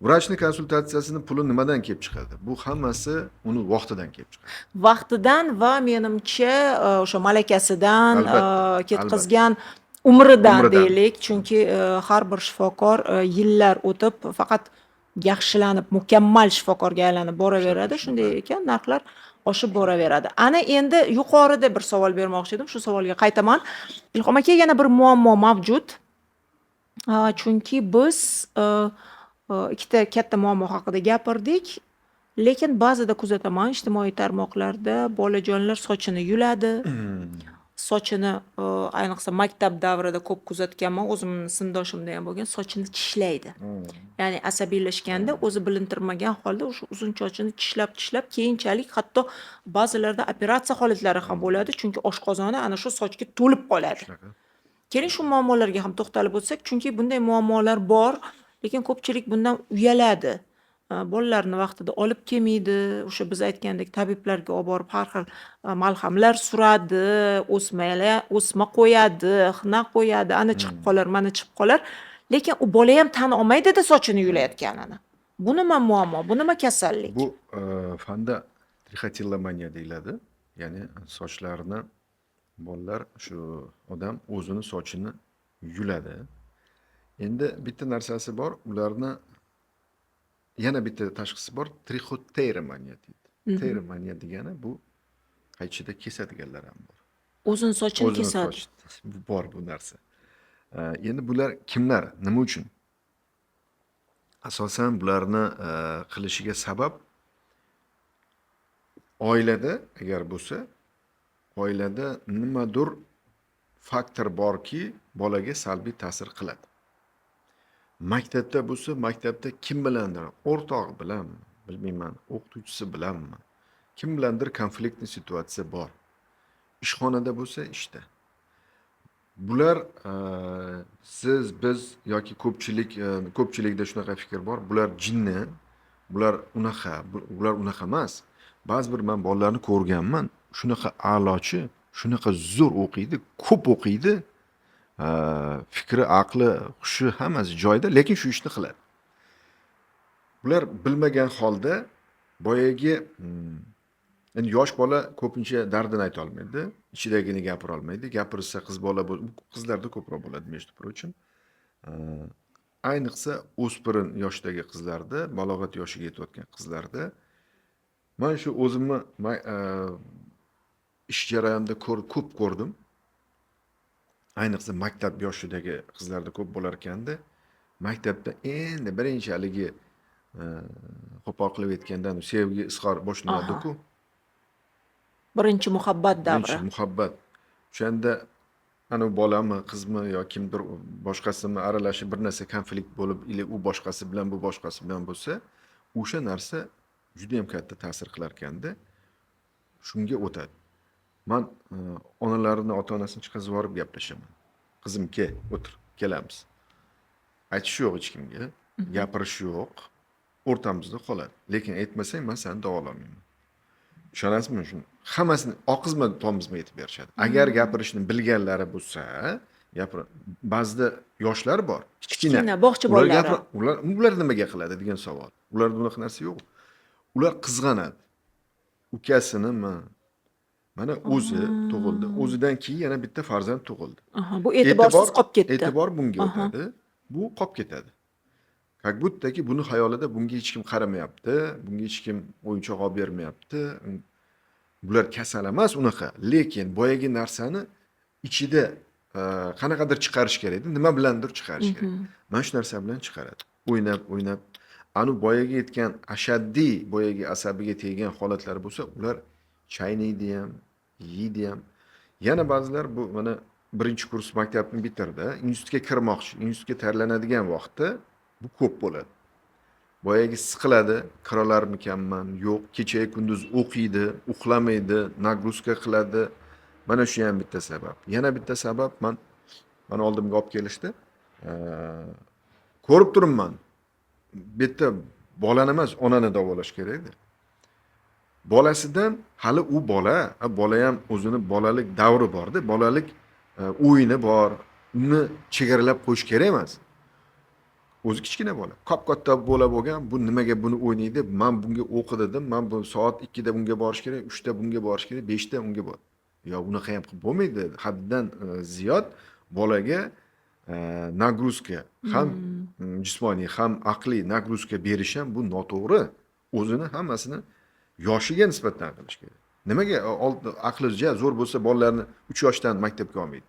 Speaker 2: Vrachni konsultatsiyasini puli nimadan kelib chiqadi? Bu hammasi uni vaqtidan kelib chiqadi.
Speaker 1: Vaqtidan va menimcha o'sha malakasidan, ketkazgan umridan
Speaker 2: Umridan.
Speaker 1: deylik. Chunki har bir shifokor yillar o'tib faqat yaxshilanib, mukammal shifokorga aylanib boraveradi. Shunday ekan, narxlar oshib boraveradi. Ana endi yuqorida bir savol bermoqchi edim. Shu savolga qaytaman. Ilhom aka, yana bir muammo mavjud. Chunki biz ikkita katta muammo haqida gapirdik. Lekin ba'zida kuzataman ijtimoiy tarmoqlarda bolajonlar sochini yuladi. Sochini, ayniqsa maktab davrida ko'p kuzatganman, o'zimni sinfdoshimda ham bo'lgan, sochini tishlaydi. Ya'ni asabiylashganda o'zi bilintirmagan holda o'sha uzun sochini tishlab-tishlab, keyinchalik hatto ba'zilarda operatsiya holatlari ham bo'ladi, chunki oshqozoni ana shu sochga to'lib qoladi.
Speaker 2: Shunaqa.
Speaker 1: Keling, shu muammolarga ham to'xtalib o'tsak, chunki bunday muammolar bor, lekin ko'pchilik bundan uyaladi. Bolalarni vaqtida olib kelmaydi. O'sha biz aytgandek tabiblarga olib borib har xil malhamlar suradi, o'sma qo'yadi, xina qo'yadi, ana chiqib qolar, mana chiqib qolar. Lekin u bola ham tan olmaydi-da sochini yulayotganini. Bu nima muammo? Bu nima kasallik?
Speaker 2: Bu fanda trixotillomaniya deyiladi. Ya'ni sochlarni bolalar, shu odam o'zini sochini yuladi. Endi bitta narsasi bor, ularni yana bitta tashxisi bor, trixoteromaniya deydi. Teromaniya degani bu qaychida kesadiganlar ham bor.
Speaker 1: O'zini sochini
Speaker 2: O'zini
Speaker 1: kesadi.
Speaker 2: sochi bor bu narsa. Endi bular kimlar? Nima uchun? Asosan bularni qilishiga sabab oilada agar bo'lsa, oilada nimadir faktor borki, bolaga salbiy ta'sir qiladi. Maktabda bo'lsa, maktabda kim bilandir, o'rtog'i bilanmi, bilmayman, o'qituvchisi bilanmi, kim bilandir конфликтный ситуация bor. Ishxonada bo'lsa, ishda. Bular siz, biz yoki ko'pchilikda shunaqa fikr bor. Bular jinni, bular unaqa, bular unaqa emas. Ba'zi bir men bolalarni ko'rganman, shunaqa a'lochi, shunaqa zo'r o'qiydi, ko'p o'qiydi. Fikri, aqli, hushi hammasi joyida, lekin shu ishni qiladi. Bular bilmagan holda boyagi endi yosh bola ko'pincha dardini ayta olmaydi, ichidagini gapira olmaydi. Gapirsa qiz bola qizlarda ko'proq bo'ladi, между прочим. Ayniqsa o'spirin yoshdagi qizlarda, balog'at yoshiga yetayotgan qizlarda man shu o'zimni ish jarayonida ko'p ko'rdim. Ayniqsa maktab yoshidagi qizlarda ko'p bo'lar ekanda, maktabda endi birinchi haligi qo'pol qilib aytganda sevgi izhor boshlanadi-ku.
Speaker 1: Birinchi muhabbat davri.
Speaker 2: Birinchi muhabbat. O'shanda ana u bolami, qizmi yo kimdir boshqasimi aralashib bir narsa konflikt bo'lib, или u boshqasi bilan, bu boshqasi bilan bo'lsa, o'sha narsa juda ham katta ta'sir qilar ekanda, shunga o'tadi. Man onalarini, ota-onasini chiqazib yuborib gaplashaman. Qizim, kel, o'tir, kelamiz. Aytish yo'q hech kimga, gapirish yo'q, o'rtamizda qoladi. Lekin aytmasang, man seni davololmayman. Ishonasizmi shuni? Hammasini oqizma tomizma aytib berishadi. Agar gapirishni bilganlari bo'lsa, ba'zida yoshlar bor, kichkina.
Speaker 1: Kichkina, bog'cha
Speaker 2: Ular
Speaker 1: bolalari.
Speaker 2: Ular nimaga qiladi degan savol. Ularda bunaqa narsa yo'q. Ular qizg'anadi. Ukasinimi? Mana o'zi tug'ildi. O'zidan keyin yana bitta farzand tug'ildi.
Speaker 1: Aha, bu e'tiborsiz qolib ketdi.
Speaker 2: E'tibor bunga o'tadi. Bu qolib ketadi. Как будто ki buni xayolida bunga hech kim qaramayapti, bunga hech kim o'yinchoq olib bermayapti. Bular kasal emas unaqa, lekin boyagi narsani ichida qanaqadir chiqarish kerak edi, nima bilandir chiqarish kerak. Mana shu narsa bilan chiqaradi. O'ynab, o'ynab, anu boyagi aytgan ashaddiy boyagi asabiga teggan holatlar bo'lsa, ular chaynaydi ham, yeydi ham. Yana ba'zilar bu mana birinchi kurs maktabni bitirdi, institutga kirmoqchi, institutga tayyorlanadigan vaqtda bu ko'p bo'ladi. Boyagi siqiladi, kiralarmikanman, yo'q, kecha kunduz o'qiydi, uxlamaydi, нагрузка qiladi. Mana shu ham bitta sabab. Yana bitta sabab mana oldimga olib kelishdi. Ko'rib turibman. Bu yerda bolani emas, onani davolash kerakda. Bolasidan hali u bola, bola ham o'zini bolalik davri borda, bolalik o'yini bor. Uni chegaralab qo'yish kerak emas. O'zi kichkina bola. Kop-katta bola bo'lgan, bu nimaga buni o'ynaydi? Men bunga o'qi dedim, men bu soat 2 da bunga borish kerak, 3 da bunga borish kerak, 5 da unga bor. Yo, unaqa ham qilib bo'lmaydi. Haddan ziyod bolaga нагрузка ham jismoniy, ham aqliy нагрузка berish ham bu noto'g'ri. O'zini hammasini yoshiga nisbatan qilish kerak. Nimaga aqli zo'r bo'lsa bolalarni 3 yoshdan maktabga olmaydi?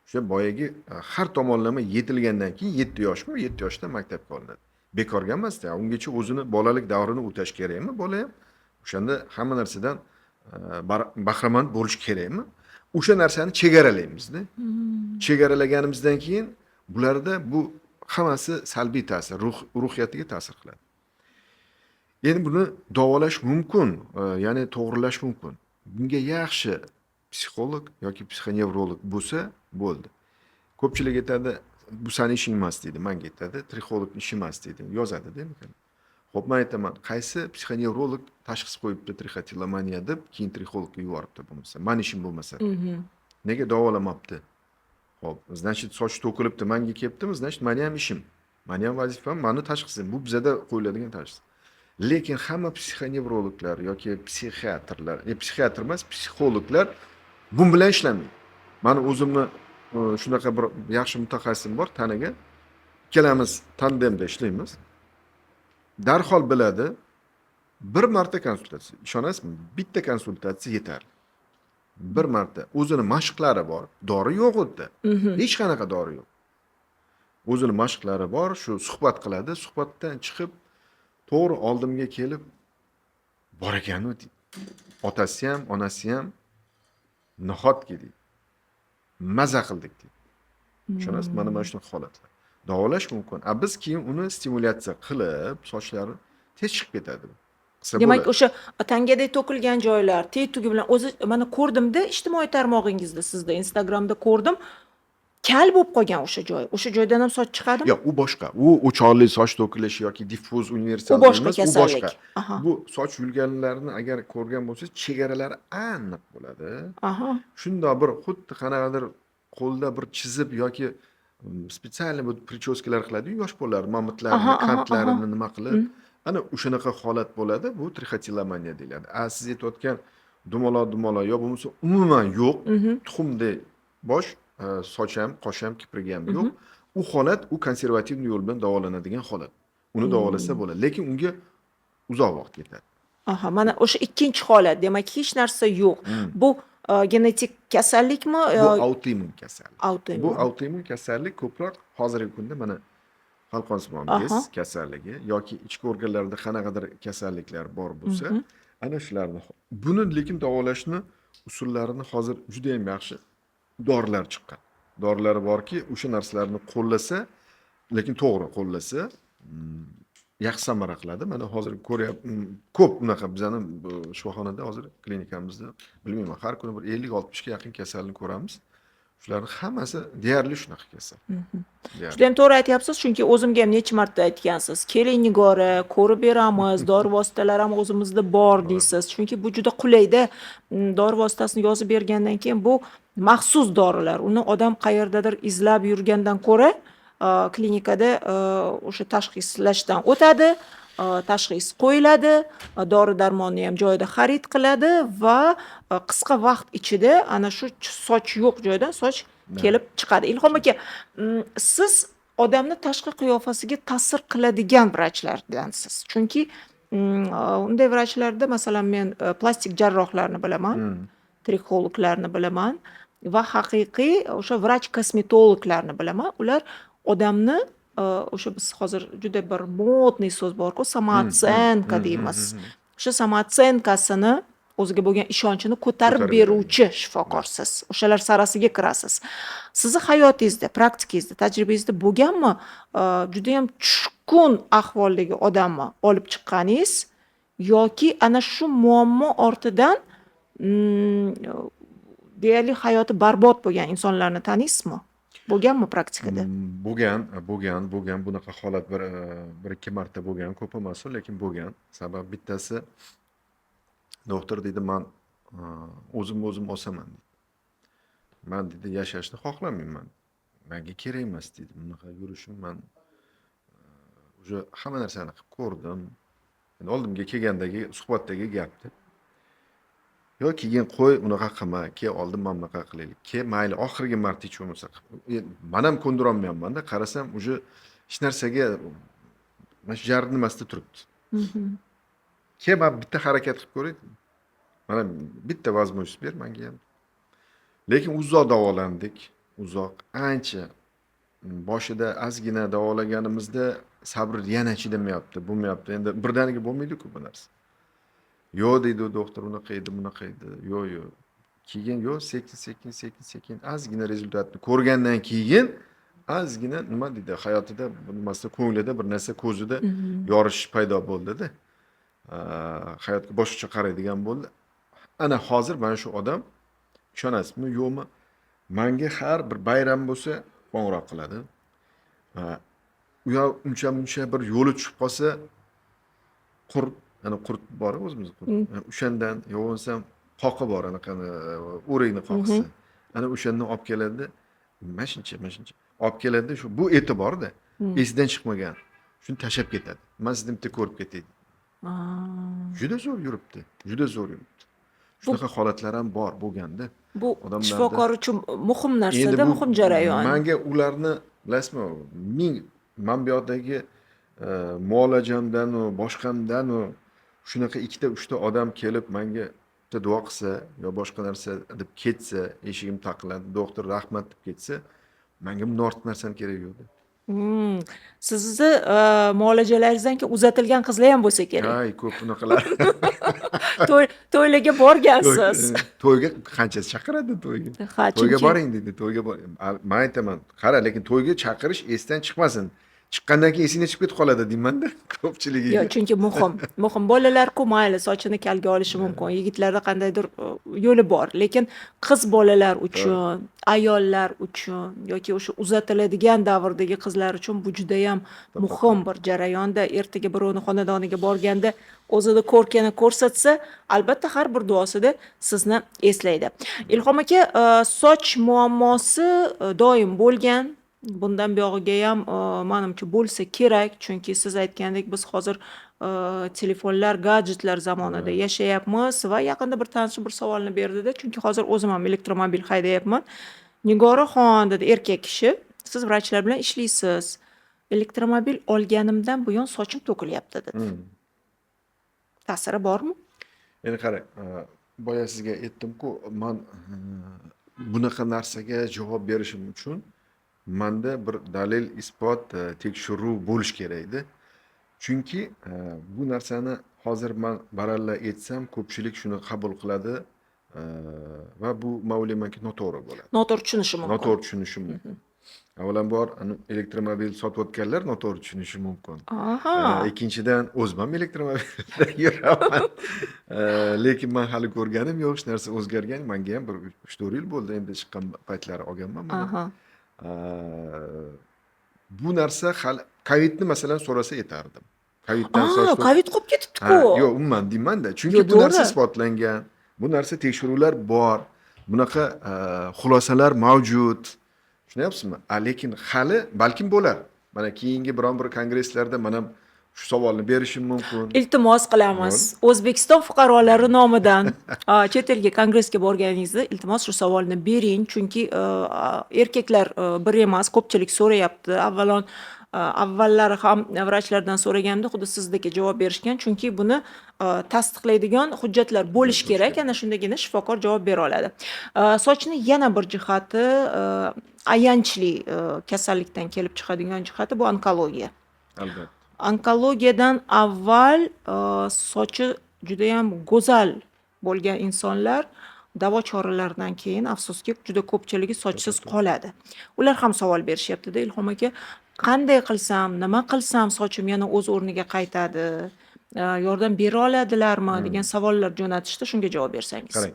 Speaker 2: O'sha boyagi har tomonlama yetilgandan keyin 7 yoshmi, 7 yoshdan maktabga olinadi. Bekorga emasda, ungacha o'zini bolalik davrini o'tash kerakmi bola ham? O'shanda hamma narsadan bahramand bo'lish kerakmi? O'sha narsani chegaralaymizda. Chegaralaganimizdan keyin bularda bu hammasi salbiy ta'sir, ruhiyatiga ta'sir qiladi. Endi buni davolash mumkin, ya'ni to'g'rilash mumkin. Bunga yaxshi psixolog yoki psixonevrolog bo'lsa bo'ldi. Ko'pchilik aytadi, bu sani ishing emas deydi, menga aytadi, trixolog ishi emas deydi, yozadi-da. Ho'p, man aytaman, qaysi psixonevrolog tashxis qo'yibdi trixotilomaniya deb, keyin trixologga yuboribdi bo'lmasa, mani ishim bo'lmasa. Nega davolamabdi? Xo'p, значит, soch to'kilibdi, manga kelibdimi, значит, mani ham ishim. Mani ham vazifam, mani tashxisim. Bu bizada qo'yiladigan tashxis. Lekin hamma psixonevrologlar yoki psixiatrlar, psixiatr emas, psixologlar bu bilan ishlamaydi. Mani o'zimni shunaqa bir yaxshi mutaxassisim bor, tanigan. Ikkalamiz tandemda ishlaymiz. Darhol biladi. Bir marta konsultatsiya. Ishonasizmi? Bitta konsultatsiya yetarli. Bir marta. O'zini mashqlari bor. Dori yo'q u yerda. Hech qanaqa dori yo'q. O'zini mashqlari bor, shu suhbat qiladi. Suhbatdan chiqib to'g'ri oldimga kelib bor ekanu deydi. Otasi ham, onasi ham nahotki deydi. Maza qildik deydi. Ishonasizmi? Mana shunaqa holatlar. Davolash mumkin. A biz keyin uni stimulyatsiya qilib, sochlari tez chiqib ketadi. Qilsa
Speaker 1: Demak,
Speaker 2: bo'ladi.
Speaker 1: o'sha tangadek to'kilgan joylar, teg tugi bilan o'zi mana ko'rdimda ijtimoiy tarmog'ingizda, sizda Instagramda ko'rdim. Kal bo'lib qolgan o'sha joy. O'sha joydan ham soch chiqadimi?
Speaker 2: Yo'q, u boshqa. U o'choqli soch to'kilishi yoki diffuz universal
Speaker 1: U boshqa
Speaker 2: deymiz, u
Speaker 1: kasallik.
Speaker 2: boshqa. Bu soch yulganlarni agar ko'rgan bo'lsangiz, chegaralari aniq bo'ladi. Shundoq bir xuddi qanaqadir qo'lda bir chizib yoki специально bu причёска lar qiladi-yu yosh bolalar, mamitlarni, qandlarini nima qilib, ana o'shanaqa holat bo'ladi. Bu trixotilomaniya deyiladi. A siz aytayotgan dumaloq dumaloq yo bo'lmasa umuman yo'q, tuxumdek bosh, soch ham, qosh ham, kiprigi ham yo'q. U holat, u konservativ yo'l bilan davolanadigan holat. Uni davolasa bo'ladi, lekin unga uzoq vaqt ketadi.
Speaker 1: Aha, mana o'sha ikkinchi holat. Demak, hech narsa yo'q. Bu genetik kasallikmi?
Speaker 2: Bu autoimmun kasallik.
Speaker 1: Autoimmun.
Speaker 2: Bu autoimmun kasallik ko'proq hozirgi kunda mana qalqonsimon bez kasalligi yoki ichki organlarda qanaqadir kasalliklar bor bo'lsa, ana shularni buni lekin davolashni usullarini hozir juda ham yaxshi dorilar chiqqan. Dorilar borki, o'sha narsalarni qo'llasa, lekin to'g'ri qo'llasa, yaxshi samara qiladi. Mana hozir ko'ryap, ko'p unaqa bizani bu shifoxonada hozir klinikamizda bilmayman, har kuni bir 50-60 ga yaqin kasalni ko'ramiz. Shularning hammasi deyarli shunaqa kasal. Deyarli.
Speaker 1: Judayam to'g'ri aytyapsiz, chunki o'zimga ham necha marta aytgansiz. Keling Nigora, ko'rib beramiz, dori vositalari ham o'zimizda bor deysiz. Chunki bu juda qulayda. Dori vositasini yozib bergandan keyin bu maxsus dorilar. Uni odam qayerdadir izlab yurgandan ko'ra, klinikada o'sha tashxislashdan o'tadi, tashxis qo'yiladi, dori darmonni ham joyida xarid qiladi va qisqa vaqt ichida ana shu soch yo'q joydan soch kelib chiqadi. Ilhom aka, siz odamni tashqi qiyofasiga ta'sir qiladigan vrachlardansiz. Chunki unday vrachlarda, masalan, men plastik jarrohlarni bilaman, trixologlarni bilaman va haqiqiy o'sha vrach kosmetologlarni bilaman. Ular odamni o'sha biz hozir juda bir модный so'z bor-ku, самооценка deymiz. O'sha самооценка sini, o'ziga bo'lgan ishonchini ko'tarib
Speaker 2: ko'tarib
Speaker 1: beruvchi shifokorsiz. O'shalar sarasiga kirasiz. Sizni hayotingizda, praktikangizda, tajribangizda bo'lganmi, judayam tushkun ahvoldagi odamni olib chiqqaningiz yoki ana shu muammo ortidan deyarli hayoti barbod bo'lgan insonlarni taniysizmi? Bo'lganmi praktikada?
Speaker 2: Bo'lgan, bo'lgan, bo'lgan. Bunaqa holat bir ikki marta bo'lgan, ko'p emas, lekin bo'lgan. Sabab bittasi doktor deydi, man o'zimni o'zim osaman deydi. Man deydi, yashashni xohlamayman. Menga kerak emas deydi. Bunaqa yurishim man уже hamma narsani qilib ko'rdim. Endi oldimga kelgandagi suhbatdagi gapda. Yo keyin qo'y, unaqa qilma, kel oldin mana bunaqa qilaylik. Ke mayli, oxirgi marta hech bo'lmasa qilib. Man ham ko'ndirolmayapman-da, qarasam уже hech narsaga mana shu jar nimasida turibdi. Ke man bitta harakat qilib ko'ray. Mana bitta возможность ber menga ham. Lekin uzoq davolandik, uzoq, ancha. Boshida ozgina davolaganimizda sabr yana chidamayapti, bo'lmayapti. Endi birdaniga bo'lmaydi-ku bu narsa. Yo'q deydi u doktor, unaqa edi, bunaqa edi. Yo'q, yo'q. Keyin yo'q, sekin, sekin, sekin, sekin ozgina результат ni ko'rgandan keyin ozgina nima deydi, hayotida nimasida ko'nglida bir narsa ko'zida yorishish paydo bo'ldi-da. Hayotga boshqacha qaraydigan bo'ldi. Ana hozir mana shu odam ishonasizmi, yo'qmi? Menga har bir bayram bo'lsa qo'ng'iroq qiladi. U yoq uncha muncha bir yo'li tushib qolsa Qurt, ana qurt bor o'zimizda qurt. O'shandan yo bo'lmasam qoqi bor, anaqani o'rikni qoqisi. Ana o'shandan olib keladi. Mana shuncha, mana shuncha olib keladi. Shu bu e'tiborda esidan chiqmagan. Shuni tashlab ketadi. Man sizni bitta ko'rib ketay. Juda zo'r yuribdi. Juda zo'r yuribdi. Shunaqa holatlar ham bor bo'lganda.
Speaker 1: Bu
Speaker 2: Odamlarda-
Speaker 1: shifokor uchun muhim
Speaker 2: Endi
Speaker 1: narsada,
Speaker 2: bu
Speaker 1: muhim jarayon.
Speaker 2: Manga ularni bilasizmi, ming man bu yoqdagi muolajamdanu boshqamdanu shunaqa ikkita uchta odam kelib manga bitta duo qilsa yo boshqa narsa deb ketsa, eshigim taqilladi, doktor rahmat deb ketsa, manga bundan ortiq narsani keragi yo'qda.
Speaker 1: Sizni muolajalaringizdan keyin uzatilgan qizlar ham bo'lsa kerak.
Speaker 2: Ay, ko'p bunaqalar.
Speaker 1: To'ylarga borgansiz.
Speaker 2: To'yga qanchasi chaqiradi to'yga?
Speaker 1: Ha,
Speaker 2: To'yga
Speaker 1: chunki
Speaker 2: boring deydi, to'yga bor. Man aytaman, qara, lekin to'yga chaqirish esdan chiqmasin. Chiqqandan keyin esingdan chiqib ketib qoladi deymanda ko'pchiligiga.
Speaker 1: Yo'q, chunki muhim. Muhim. Bolalar-ku mayli sochini kalga olishi mumkin. Yigitlarda qandaydir yo'li bor. Lekin qiz bolalar uchun, ayollar uchun yoki o'sha uzatiladigan davrdagi qizlar uchun bu judayam muhim bir jarayonda. Ertaga birovni xonadoniga borganda o'zini ko'rkini ko'rsatsa, albatta har bir duosida sizni eslaydi. Ilhom aka, soch muammosi doim bo'lgan. Bundan buyog'iga ham manimcha bo'lsa kerak, chunki siz aytgandek biz hozir telefonlar, gadjetlar zamonida yashayapmiz va yaqinda bir tanishim bir savolni berdida, chunki hozir o'zim ham elektromobil haydayapman. Nigoraxon dedi, erkak kishi, siz vrachlar bilan ishlaysiz. Elektromobil olganimdan buyon sochim to'kilyapti dedi. Ta'siri bormi?
Speaker 2: Endi qarang, boya sizga aytdim-ku, man bunaqa narsaga javob berishim uchun manda bir dalil, isbot, tekshiruv bo'lish kerak edi. Chunki bu narsani hozir man baralla aytsam, ko'pchilik shuni qabul qiladi va bu man o'ylaymanki noto'g'ri bo'ladi.
Speaker 1: Noto'g'ri tushunishi mumkin.
Speaker 2: Noto'g'ri tushunishi mumkin. Avvalambor, elektromobil sotayotganlar noto'g'ri tushunishi mumkin. Ikkinchidan, o'zim ham elektromobilda yuraman. Lekin man hali ko'rganim yo'q, hech narsa o'zgargan. Menga ham bir 3-4 yil bo'ldi endi chiqqan paytlari olganman mana. Bu narsa hali Covidni masalan so'rasa aytardim. Coviddan soch
Speaker 1: Covid qolib ketibdi-ku.
Speaker 2: Yo'q, umuman deyman-da. Chunki
Speaker 1: Yo'q,
Speaker 2: bu narsa
Speaker 1: to'g'ri.
Speaker 2: isbotlangan, bu narsa tekshiruvlar bor, bunaqa xulosalar mavjud. Tushunyapsizmi? Lekin hali balkim bo'lar. Mana keyingi biron bir kongresslarda man ham shu savolni berishim mumkin.
Speaker 1: Iltimos qilamiz. O'zbekiston fuqarolari nomidan chet elga kongressga borganingizda iltimos shu savolni bering, chunki erkaklar bir emas, ko'pchilik so'rayapti. Avvallari ham vrachlardan so'raganimda xuddi sizdek javob berishgan, chunki buni tasdiqlaydigan hujjatlar bo'lishi kerak, ana shundagina shifokor javob bera oladi. Sochni yana bir jihati, ayanchli kasallikdan kelib chiqadigan jihati bu onkologiya.
Speaker 2: Albatta.
Speaker 1: Onkologiyadan avval sochi judayam go'zal bo'lgan insonlar davo choralaridan keyin afsuski juda ko'pchiligi sochsiz qoladi. Ular ham savol berishyapti-da, Ilhom aka, qanday qilsam, nima qilsam sochim yana o'z o'rniga qaytadi, yordam bera oladilarmi degan savollar jo'natishdi, shunga javob bersangiz.
Speaker 2: Qarang,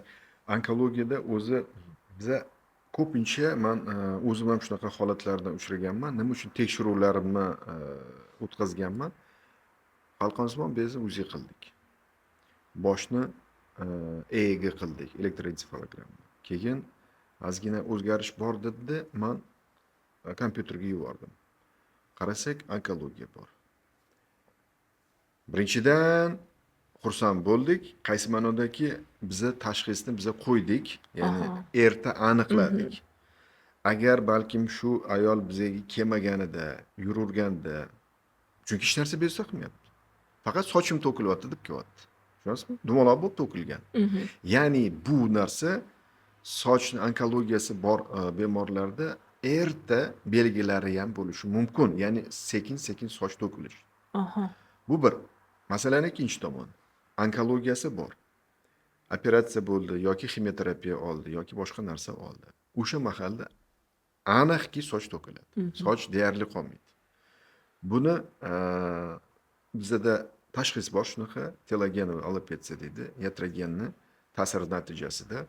Speaker 2: onkologiyada o'zi biza ko'pincha man o'zim ham shunaqa holatlardan uchraganman. Nima uchun tekshiruvlarimni o'tkazganman? Qalqonsimon bezni UZI qildik. Boshni EEG qildik, elektroensefalogramma. Keyin ozgina o'zgarish bor dedi, man kompyuterga yubordim. Qarasak, onkologiya bor. Birinchidan xursand bo'ldik. Qaysi ma'nodaki biza tashxisni biza qo'ydik, ya'ni erta aniqladik. Agar balkim shu ayol bizga kelmaganida, yururganda, chunki hech narsa bezovta qilmayapti. Faqat sochim to'kilyapti deb kelyapti. Tushunasizmi? Dumaloq bo'lib to'kilgan. Ya'ni bu narsa sochni onkologiyasi bor bemorlarda erta belgilari ham bo'lishi mumkin. Ya'ni sekin-sekin soch to'kilish. Bu bir. Masalani ikkinchi tomoni. Onkologiyasi bor. Operatsiya bo'ldi yoki ximioterapiya oldi yoki boshqa narsa oldi. O'sha mahalda aniqki soch to'kiladi. Soch deyarli qolmaydi. Buni bizada tashxis bor shunaqa telogenovая alopetsiya deydi, yatrogenni ta'siri natijasida,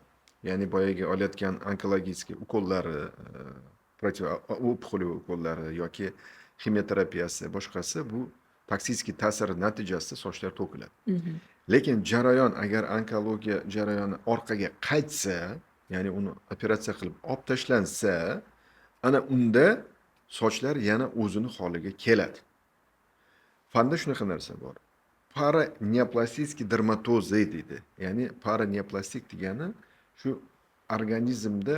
Speaker 2: ya'ni boyagi olayotgan onkologik ukollari, противоопухолевый ukollari yoki ximioterapiyasi boshqasi bu Токсический ta'siri natijasida sochlar to'kiladi. Lekin jarayon, agar onkologiya jarayoni orqaga qaytsa, ya'ni uni operatsiya qilib olib tashlansa, ana unda sochlar yana o'zini holiga keladi. Fanda shunaqa narsa bor. Paraneoplastik dermatozi deydi. Ya'ni paraneoplastik degani shu organizmda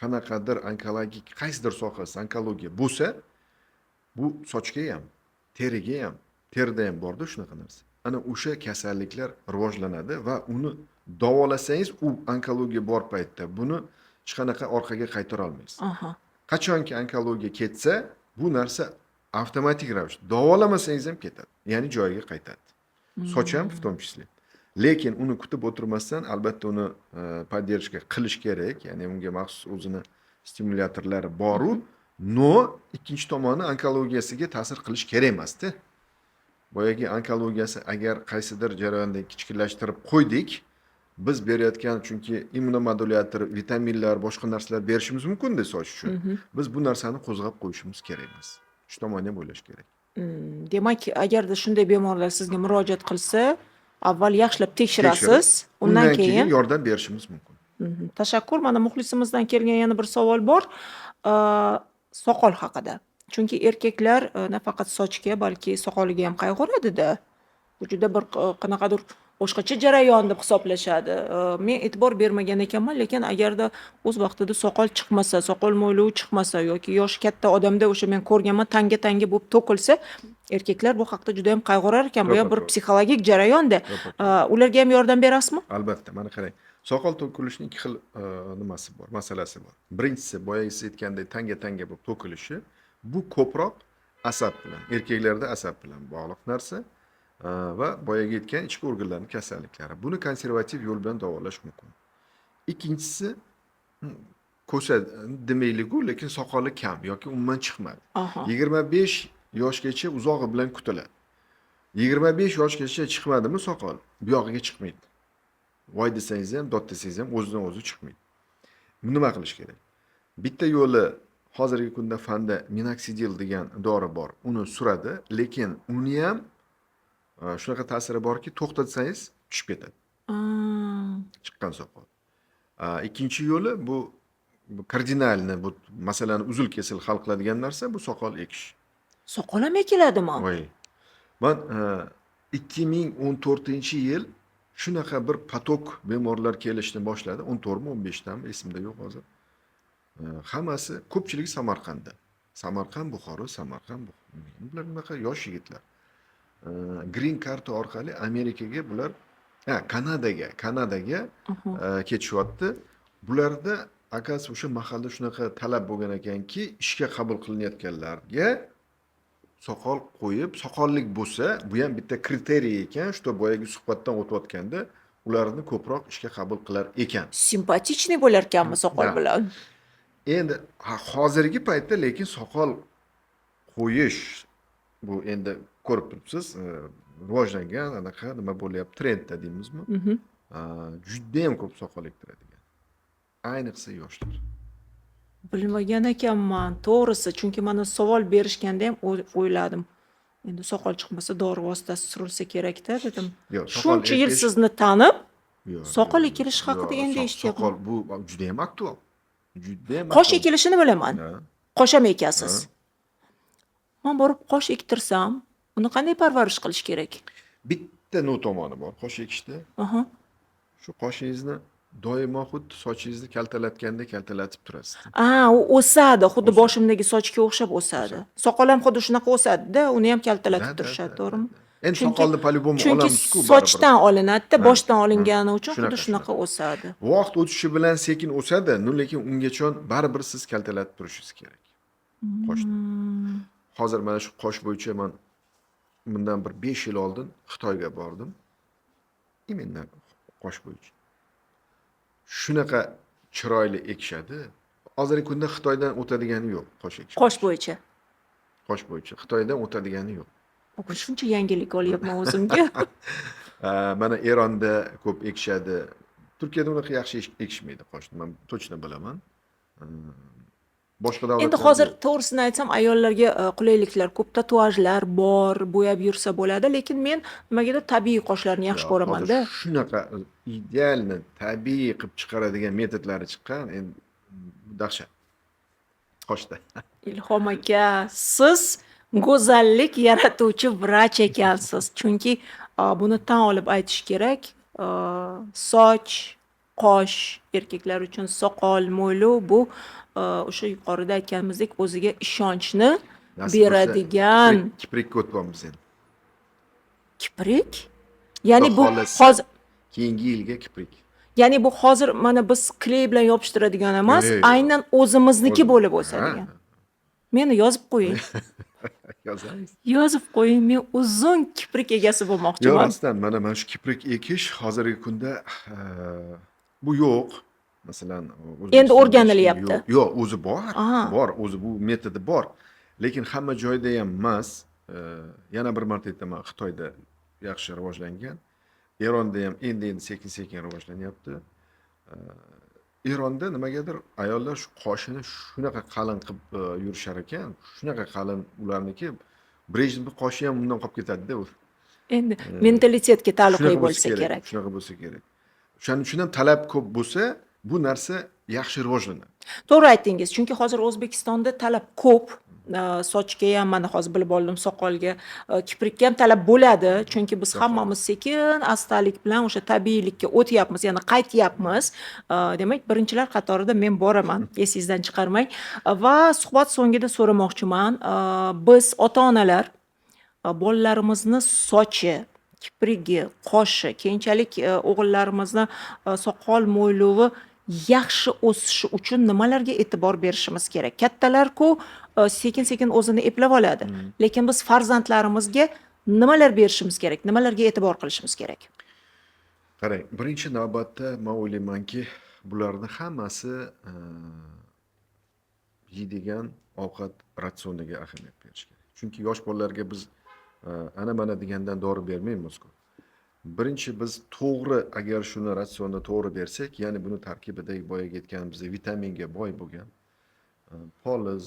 Speaker 2: qanaqadir onkologik qaysidir sohasi onkologiya bo'lsa, bu sochga ham, teriga ham, terida ham borda shunaqa narsa. Ana o'sha kasalliklar rivojlanadi va uni davolasangiz, u onkologiya bor paytda buni hech qanaqa orqaga qaytara olmaysiz. Qachonki onkologiya ketsa, bu narsa avtomatik ravishda davolamasangiz ham ketadi. Ya'ni joyiga qaytadi. Soch ham в том числе. Lekin uni kutib o'tirmasdan, albatta, uni поддержка qilish kerak. Ya'ni unga maxsus o'zini stimulyatorlari boru, но ikkinchi tomoni onkologiyasiga ta'sir qilish kerak emasda. Boyagi onkologiyasi agar qaysidir jarayonda kichkinlashtirib qo'ydik, biz berayotgan, chunki immunomodulyator, vitaminlar, boshqa narsalar berishimiz mumkin-da soch uchun. Biz bu narsani qo'zg'ab qo'yishimiz kerak emas. Shu tomonni ham o'ylash kerak.
Speaker 1: Demak, agarda shunday bemorlar sizga murojaat qilsa, avval yaxshilab tekshirasiz, undan
Speaker 2: Undan
Speaker 1: keyin
Speaker 2: keyin yordam berishimiz mumkin.
Speaker 1: Tashakkur. Mana muxlisimizdan kelgan yana bir savol bor. Soqol haqida. Chunki erkaklar nafaqat sochga, balki soqoliga ham qayg'uradida. Bu juda bir qanaqadir boshqacha jarayon deb hisoblashadi. Men e'tibor bermagan ekanman, lekin agarda o'z vaqtida soqol chiqmasa, soqol mo'ylovi chiqmasa yoki yoshi katta odamda o'sha men ko'rganman, tanga-tanga bo'lib to'kilsa, erkaklar bu haqda juda ham qayg'urar ekan. Bu ham bir
Speaker 2: To'ppa-to'g'ri.
Speaker 1: psixologik jarayonda.
Speaker 2: To'ppa-to'g'ri.
Speaker 1: Ularga ham yordam berasizmi?
Speaker 2: Albatta, mana qarang. Soqol to'kilishning ikki xil nimasi bor, masalasi bor. Birinchisi, boyagi siz aytgandek, tanga-tanga bo'lib to'kilishi. Bu ko'proq asab bilan, erkaklarda asab bilan bog'liq narsa va boyagi aytgan ichki organlarning kasalliklari. Buni konservativ yo'l bilan davolash mumkin. Ikkinchisi, ko'sa demaylik-u, lekin soqoli kam yoki umuman chiqmadi. 25 yoshgacha uzog'i bilan kutiladi. 25 yoshgacha chiqmadimi soqol, bu yog'iga chiqmaydi. Voy desangiz ham, dod desangiz ham o'zidan o'zi chiqmaydi. Nima qilish kerak? Bitta yo'li, hozirgi kunda fanda minoksidil degan dori bor. Uni suradi, lekin uni ham shunaqa ta'siri borki, to'xtatsangiz tushib ketadi. Chiqqan soqol. Ikkinchi yo'li, bu кардинальный, bu masalani uzil kesil hal qiladigan narsa, bu soqol ekish.
Speaker 1: Soqol ham ekiladimi?
Speaker 2: Voy. Man 2014-yil shunaqa bir поток bemorlar kelishni boshladi. 14mi, 15dami, esimda yo'q hozir. Hammasi, ko'pchiligi Samarqandda. Samarqand, Buxoro, Samarqand, Buxoro. Bular bunaqa yosh yigitlar. Green karta orqali Amerikaga bular, ha, Kanadaga ketishyapti. Bularda, akasi, o'sha mahallada shunaqa talab bo'lgan ekanki, ishga qabul qilinayotganlarga soqol qo'yib, soqollik bo'lsa, bu ham bitta kriteriy ekan, что boyagi suhbatdan o'tayotganda ularni ko'proq ishga qabul qilar ekan.
Speaker 1: Симпатичный bo'larkanmi soqol
Speaker 2: Да.
Speaker 1: bilan?
Speaker 2: Endi ha, hozirgi paytda lekin soqol qo'yish bu endi ko'rib turibsiz, rivojlangan anaqa nima bo'lyapti, trendda deymizmi?
Speaker 1: Mhm.
Speaker 2: Judayam ko'p soqol ektiradigan. Ayniqsa yoshlar.
Speaker 1: Bilmagan ekanman, to'g'risi, chunki mana savol berishganda ham o'yladim. Endi soqol chiqmasa, dori vositasi surilsa kerak-da dedim.
Speaker 2: Yo'q, soqol
Speaker 1: Shuncha yil
Speaker 2: ekish
Speaker 1: sizni tanib,
Speaker 2: Yo'q,
Speaker 1: soqol
Speaker 2: yo'q,
Speaker 1: ekilishi haqida
Speaker 2: yo'q,
Speaker 1: endi eshityapman.
Speaker 2: Soqol bu judayam aktual. Judayam
Speaker 1: Qosh
Speaker 2: aktual.
Speaker 1: ekilishini bilaman.
Speaker 2: Ha.
Speaker 1: Qosh ham ekasiz.
Speaker 2: Ha.
Speaker 1: Man borib qosh ektirsam, uni qanday parvarish qilish kerak?
Speaker 2: Bitta но tomoni bor qosh ekishda. Shu qoshingizni doimo xuddi sochingizni kaltalatgandek kaltalatib turasiz.
Speaker 1: A, u o'sadi, xuddi
Speaker 2: O'sadi.
Speaker 1: boshimdagi sochga o'xshab o'sadi. Soqol ham xuddi shunaqa o'sadi-da, uni ham kaltalatib
Speaker 2: Да, да,
Speaker 1: turishadi,
Speaker 2: да,
Speaker 1: to'g'rimi?
Speaker 2: да. Endi
Speaker 1: Chunki
Speaker 2: soqolni по-любому
Speaker 1: chunki
Speaker 2: olamiz-ku baribir.
Speaker 1: sochdan olinadi-da,
Speaker 2: Ha,
Speaker 1: boshdan
Speaker 2: ha.
Speaker 1: olingani uchun xuddi
Speaker 2: Shunaqa,
Speaker 1: shunaqa o'sadi.
Speaker 2: Vaqt o'tishi bilan sekin o'sadi, но lekin ungacha baribir siz kaltalatib turishingiz kerak qoshni. Hozir mana shu qosh bo'yicha man bundan bir 5 yil oldin Xitoyga bordim. Именно qosh bo'yicha. Shunaqa chiroyli ekishadi. Hozirgi kunda Xitoydan o'tadigani yo'q qosh ekish.
Speaker 1: Qosh bo'yicha.
Speaker 2: Qosh bo'yicha Xitoydan o'tadigani yo'q.
Speaker 1: Bugun shuncha yangilik olyapman o'zimga.
Speaker 2: Mana Eronda ko'p ekishadi. Turkiyada unaqa yaxshi ekishmaydi qoshni. Men точно bilaman. Boshqa
Speaker 1: Endi
Speaker 2: davlatlarda
Speaker 1: hozir
Speaker 2: yo'q.
Speaker 1: to'g'risini aytsam, ayollarga qulayliklar ko'p, tatuajlar bor, bo'yab yursa bo'ladi, lekin men nimagadir tabiiy qoshlarni yaxshi
Speaker 2: Yo'q, hozir
Speaker 1: ko'raman-da.
Speaker 2: shunaqa идеально tabiiy qilib chiqaradigan metodlari chiqqan, endi dahshat. Qoshda.
Speaker 1: Ilhom aka, siz go'zallik yaratuvchi vrach ekansiz. Chunki buni tan olib aytish kerak, soch, qosh, erkaklar uchun soqol, mo'ylov bu o'sha yuqorida aytganimizdek o'ziga ishonchni
Speaker 2: Nasib bo'lsa,
Speaker 1: beradigan.
Speaker 2: Kiprikka o'tyapmiz endi.
Speaker 1: Kiprik? Ya'ni
Speaker 2: Xudo
Speaker 1: bu
Speaker 2: xohlasa,
Speaker 1: hozir
Speaker 2: keyingi yilga kiprik.
Speaker 1: Ya'ni bu hozir mana biz клей bilan yopishtiradigan emas,
Speaker 2: Yo'q, yo'q.
Speaker 1: aynan o'zimizniki
Speaker 2: O'zi-
Speaker 1: bo'lib o'sadigan.
Speaker 2: Ha.
Speaker 1: Meni yozib qo'ying.
Speaker 2: Yozamiz.
Speaker 1: Yozib qo'ying, men uzun kiprik egasi
Speaker 2: Yo'q,
Speaker 1: bo'lmoqchiman.
Speaker 2: rostdan mana shu kiprik ekish hozirgi kunda bu yo'q. Masalan,
Speaker 1: Endi
Speaker 2: O'zbekistonda
Speaker 1: o'rganilyapti.
Speaker 2: Yo'q, yo'q, o'zi bor. Bor, o'zi bu metodi bor. Lekin hamma joyda ham emas. Yana bir marta aytaman, Xitoyda yaxshi rivojlangan. Eronda ham endi sekin-sekin rivojlanyapti. Eronda nimagadir ayollar shu qoshini shunaqa qalin qilib yurishar ekan, shunaqa qalin ularniki, Brejnevning qoshi ham undan qolib ketadi-da u.
Speaker 1: Endi mentalitetga taalluqli
Speaker 2: Shunaqa
Speaker 1: bo'lsa kerak.
Speaker 2: Shunaqa bo'lsa kerak. O'shaning uchun ham talab ko'p bo'lsa, bu narsa yaxshi rivojlanadi.
Speaker 1: To'g'ri aytdingiz, chunki hozir O'zbekistonda talab ko'p. Sochga ham mana hozir bilib oldim, soqolga, kiprikka ham talab bo'ladi. Chunki biz hammamiz sekin, astalik bilan o'sha tabiiylikka o'tyapmiz, ya'ni qaytyapmiz. Demak, birinchilar qatorida men boraman, esingizdan chiqarmang. Va suhbat so'ngida so'ramoqchiman, biz ota-onalar bolalarimizni sochi, kiprigi, qoshi, keyinchalik o'g'illarimizni soqol mo'ylovi yaxshi o'sishi uchun nimalarga e'tibor berishimiz kerak? Kattalar-ku sekin-sekin o'zini eplab oladi. Lekin biz farzandlarimizga nimalar berishimiz kerak? Nimalarga e'tibor qilishimiz kerak?
Speaker 2: Qarang, birinchi navbatda men o'ylaymanki, bularni hammasi yeydigan ovqat ratsioniga ahamiyat berish kerak. Chunki yosh bolalarga biz ana mana degandan dori bermaymiz-ku. Birinchi biz to'g'ri, agar shuni ratsionni to'g'ri bersak, ya'ni buni tarkibidagi boyagi aytganimizdek vitaminga boy bo'lgan poliz,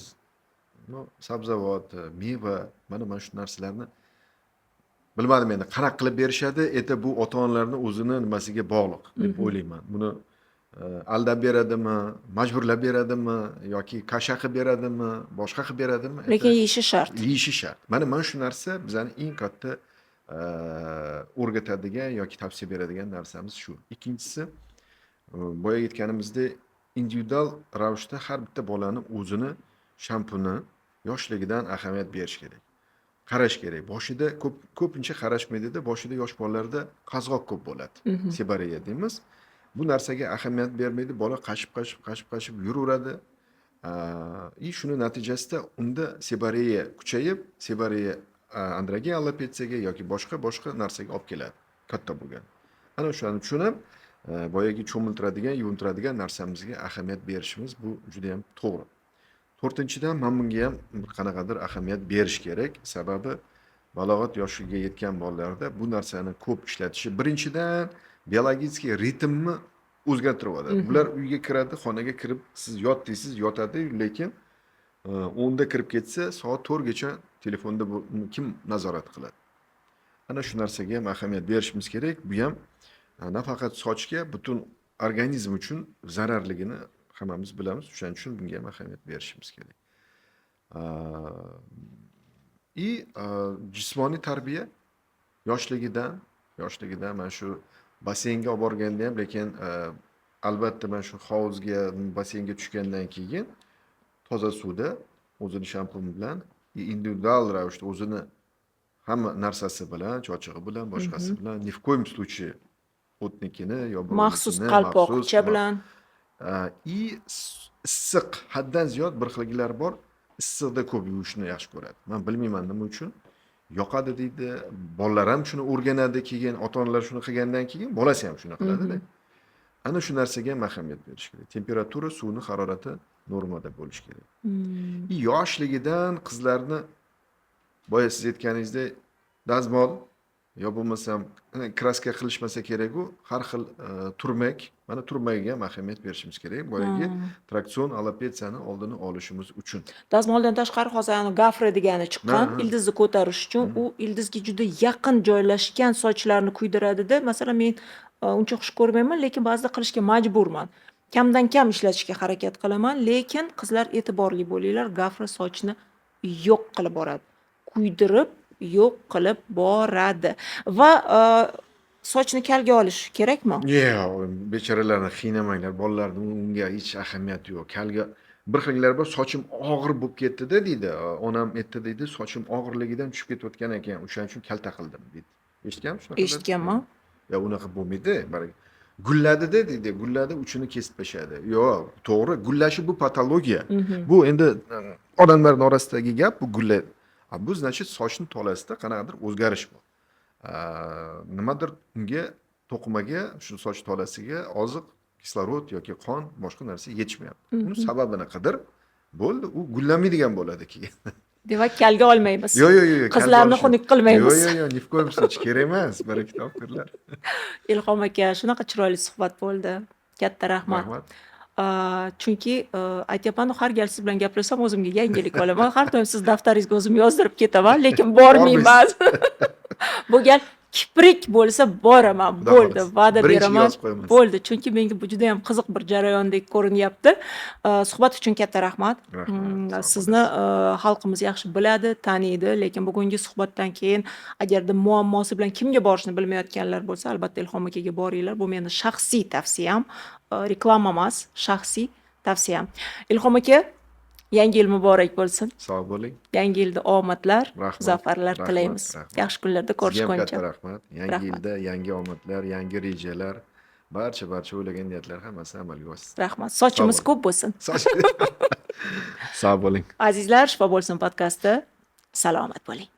Speaker 2: no, sabzavot, meva, mana shu narsalarni bilmadim endi qanaqa qilib berishadi, это bu ota-onalarning o'zini nimasiga bog'liq deb o'ylayman. Buni aldab beradimi, majburlab beradimi yoki kasha qilib beradimi, boshqa qilib beradimi?
Speaker 1: Lekin yeyishi shart.
Speaker 2: Yeyishi shart. Mana shu narsa bizani eng katta o'rgatadigan yoki tavsiya beradigan narsamiz shu. Ikkinchisi, boya aytganimizdek, individual ravishda har bitta bolani o'zini shampuni yoshligidan ahamiyat berish kerak. Qarash kerak. Boshida ko'pincha qarashmaydida, boshida yosh bolalarda qazg'oq ko'p bo'ladi. Seborreya deymiz. Bu narsaga ahamiyat bermaydi, bola qashib-qashib, qashib-qashib yuraveradi. И shuni natijasida unda seborreya kuchayib, seborreya androgen alopetsiyaga yoki boshqa-boshqa narsaga olib keladi katta bo'lgan. Ana o'shaning uchun ham boyagi cho'miltiradigan, yuvintiradigan narsamizga ahamiyat berishimiz bu juda ham to'g'ri. To'rtinchidan, mana bunga ham bir qanaqadir ahamiyat berish kerak. Sababi balog'at yoshiga yetgan bolalarda bu narsani ko'p ishlatishi birinchidan biologik ritmni o'zgartirib yuboradi. Bular uyga kiradi, xonaga kirib siz yot deysiz, yotadi, lekin 10da kirib ketsa, soat 4gacha telefonda bu kim nazorat qiladi? Ana shu narsaga ham ahamiyat berishimiz kerak. Bu ham nafaqat sochga, butun organizm uchun zararligini hammamiz bilamiz. O'shaning uchun bunga ham ahamiyat berishimiz kerak. И jismoniy tarbiya yoshligidan mana shu basseynga olib borganda ham, lekin albatta mana shu hovuzga, basseynga tushgandan keyin toza suvda o'zini shampun bilan individual ravishda o'zini hamma narsasi bilan, chochig'i bilan, boshqasi bilan, ни в коем случае o'tnikini yo
Speaker 1: Maxsus
Speaker 2: birovnikini,
Speaker 1: qalpoqcha
Speaker 2: maxsus,
Speaker 1: bilan.
Speaker 2: И issiq haddan ziyod bir xilgilar bor, issiqda ko'p yuvishni yaxshi ko'radi. Men bilmayman nima uchun. Yoqadi deydi, bolalar ham shuni o'rganadi, keyin ota-onalar shuni qilgandan keyin bolasi ham shuni qiladida. Ana shu narsaga ham ahamiyat berish kerak. Temperatura, suvni harorati normada bo'lishi kerak. И yoshligidan qizlarni boya siz aytganingizdek dazmol Yo bo'lmasam краска qilishmasa kerak-u, har xil turmak, mana turmagiga ham ahamiyat berishimiz kerak. Boyagi traksion alopetsiyani oldini olishimiz uchun.
Speaker 1: Dazmoldan tashqari hozir ani gafra degani chiqqan,
Speaker 2: Ha, ha.
Speaker 1: ildizni ko'tarish uchun. U ildizga juda yaqin joylashgan sochlarni kuydiradida. Masalan, men uncha xush ko'rmayman, lekin ba'zida qilishga majburman. Kamdan kam ishlatishga harakat qilaman, lekin qizlar, e'tiborli bo'linglar, gafra sochni yo'q qilib boradi. Kuydirib yo'q qilib boradi. Va sochni kalga olish kerakmi?
Speaker 2: Yo'q, bechoralarni qiynamanglar, bolalarni, unga hech ahamiyati yo'q. Kalga bir xillar bor, sochim og'ir bo'lib ketdi-da deydi. Onam aytdi deydi, sochim og'irligidan tushib ketayotgan ekan, o'shaning uchun kalta qildim deydi. Eshitganmisiz shunaqa?
Speaker 1: Eshitganman.
Speaker 2: Ya unaqa bo'lmaydi. Gulladida deydi, gulladi, uchini kesib tashladi. Yo'q, to'g'ri, gullashi bu patologiya. Bu endi odamlarning orasidagi gap, bu gulla. A bu значит sochni tolasida qanaqadir o'zgarish bor. Nimadir unga, to'qimaga, shu soch tolasiga oziq, kislorod yoki qon, boshqa narsa yetishmayapti. Uni sababini qidir, bo'ldi, u gullamaydigan bo'ladi keyin.
Speaker 1: Demak, kalga olmaymiz.
Speaker 2: Yo'q, yo'q, yo'q, kalga
Speaker 1: Qizlarni xunuk qilmaymiz.
Speaker 2: Yo'q, yo'q, yo'q, ни в коем случае kerak emas. Baraka topinglar.
Speaker 1: Ilhom aka, shunaqa chiroyli suhbat bo'ldi. Katta rahmat.
Speaker 2: Rahmat.
Speaker 1: Chunki aytyapman-u, har gal siz bilan gaplashsam o'zimga yangilik olaman. Har doim siz daftaringizga o'zim yozdirib ketaman, lekin bormayman. Bu gal kiprik bo'lsa boraman.
Speaker 2: Xudo
Speaker 1: Bo'ldi,
Speaker 2: xohlasa.
Speaker 1: va'da
Speaker 2: Birinchi
Speaker 1: beraman.
Speaker 2: yozib qo'yaman.
Speaker 1: Bo'ldi, chunki menga bu juda ham qiziq bir jarayondek ko'rinyapti. Suhbat uchun katta rahmat.
Speaker 2: Rahmat, sog'
Speaker 1: Sizni
Speaker 2: bo'lasiz.
Speaker 1: xalqimiz yaxshi biladi, taniydi, lekin bugungi suhbatdan keyin agarda muammosi bilan kimga borishni bilmayotganlar bo'lsa, albatta Ilhom akaga boringlar. Bu meni shaxsiy tavsiyam, reklama emas, shaxsiy tavsiyam. Ilhom aka, yangi yil muborak bo'lsin.
Speaker 2: Sog' bo'ling.
Speaker 1: Yangi yilda omadlar,
Speaker 2: Rahmat,
Speaker 1: zafarlar
Speaker 2: rahmat,
Speaker 1: tilaymiz.
Speaker 2: Rahmat.
Speaker 1: Yaxshi kunlarda
Speaker 2: Sizga ham
Speaker 1: ko'rishguncha.
Speaker 2: katta rahmat. Yangi
Speaker 1: Rahmat.
Speaker 2: yilda yangi omadlar, yangi rejalar, barcha barcha o'ylagan niyatlar hammasi amalga oshsin.
Speaker 1: Rahmat. Sochimiz
Speaker 2: Sog' bo'ling.
Speaker 1: ko'p bo'lsin.
Speaker 2: Sog' bo'ling.
Speaker 1: Azizlar, Shifo bo'lsin podkasti. Salomat bo'ling.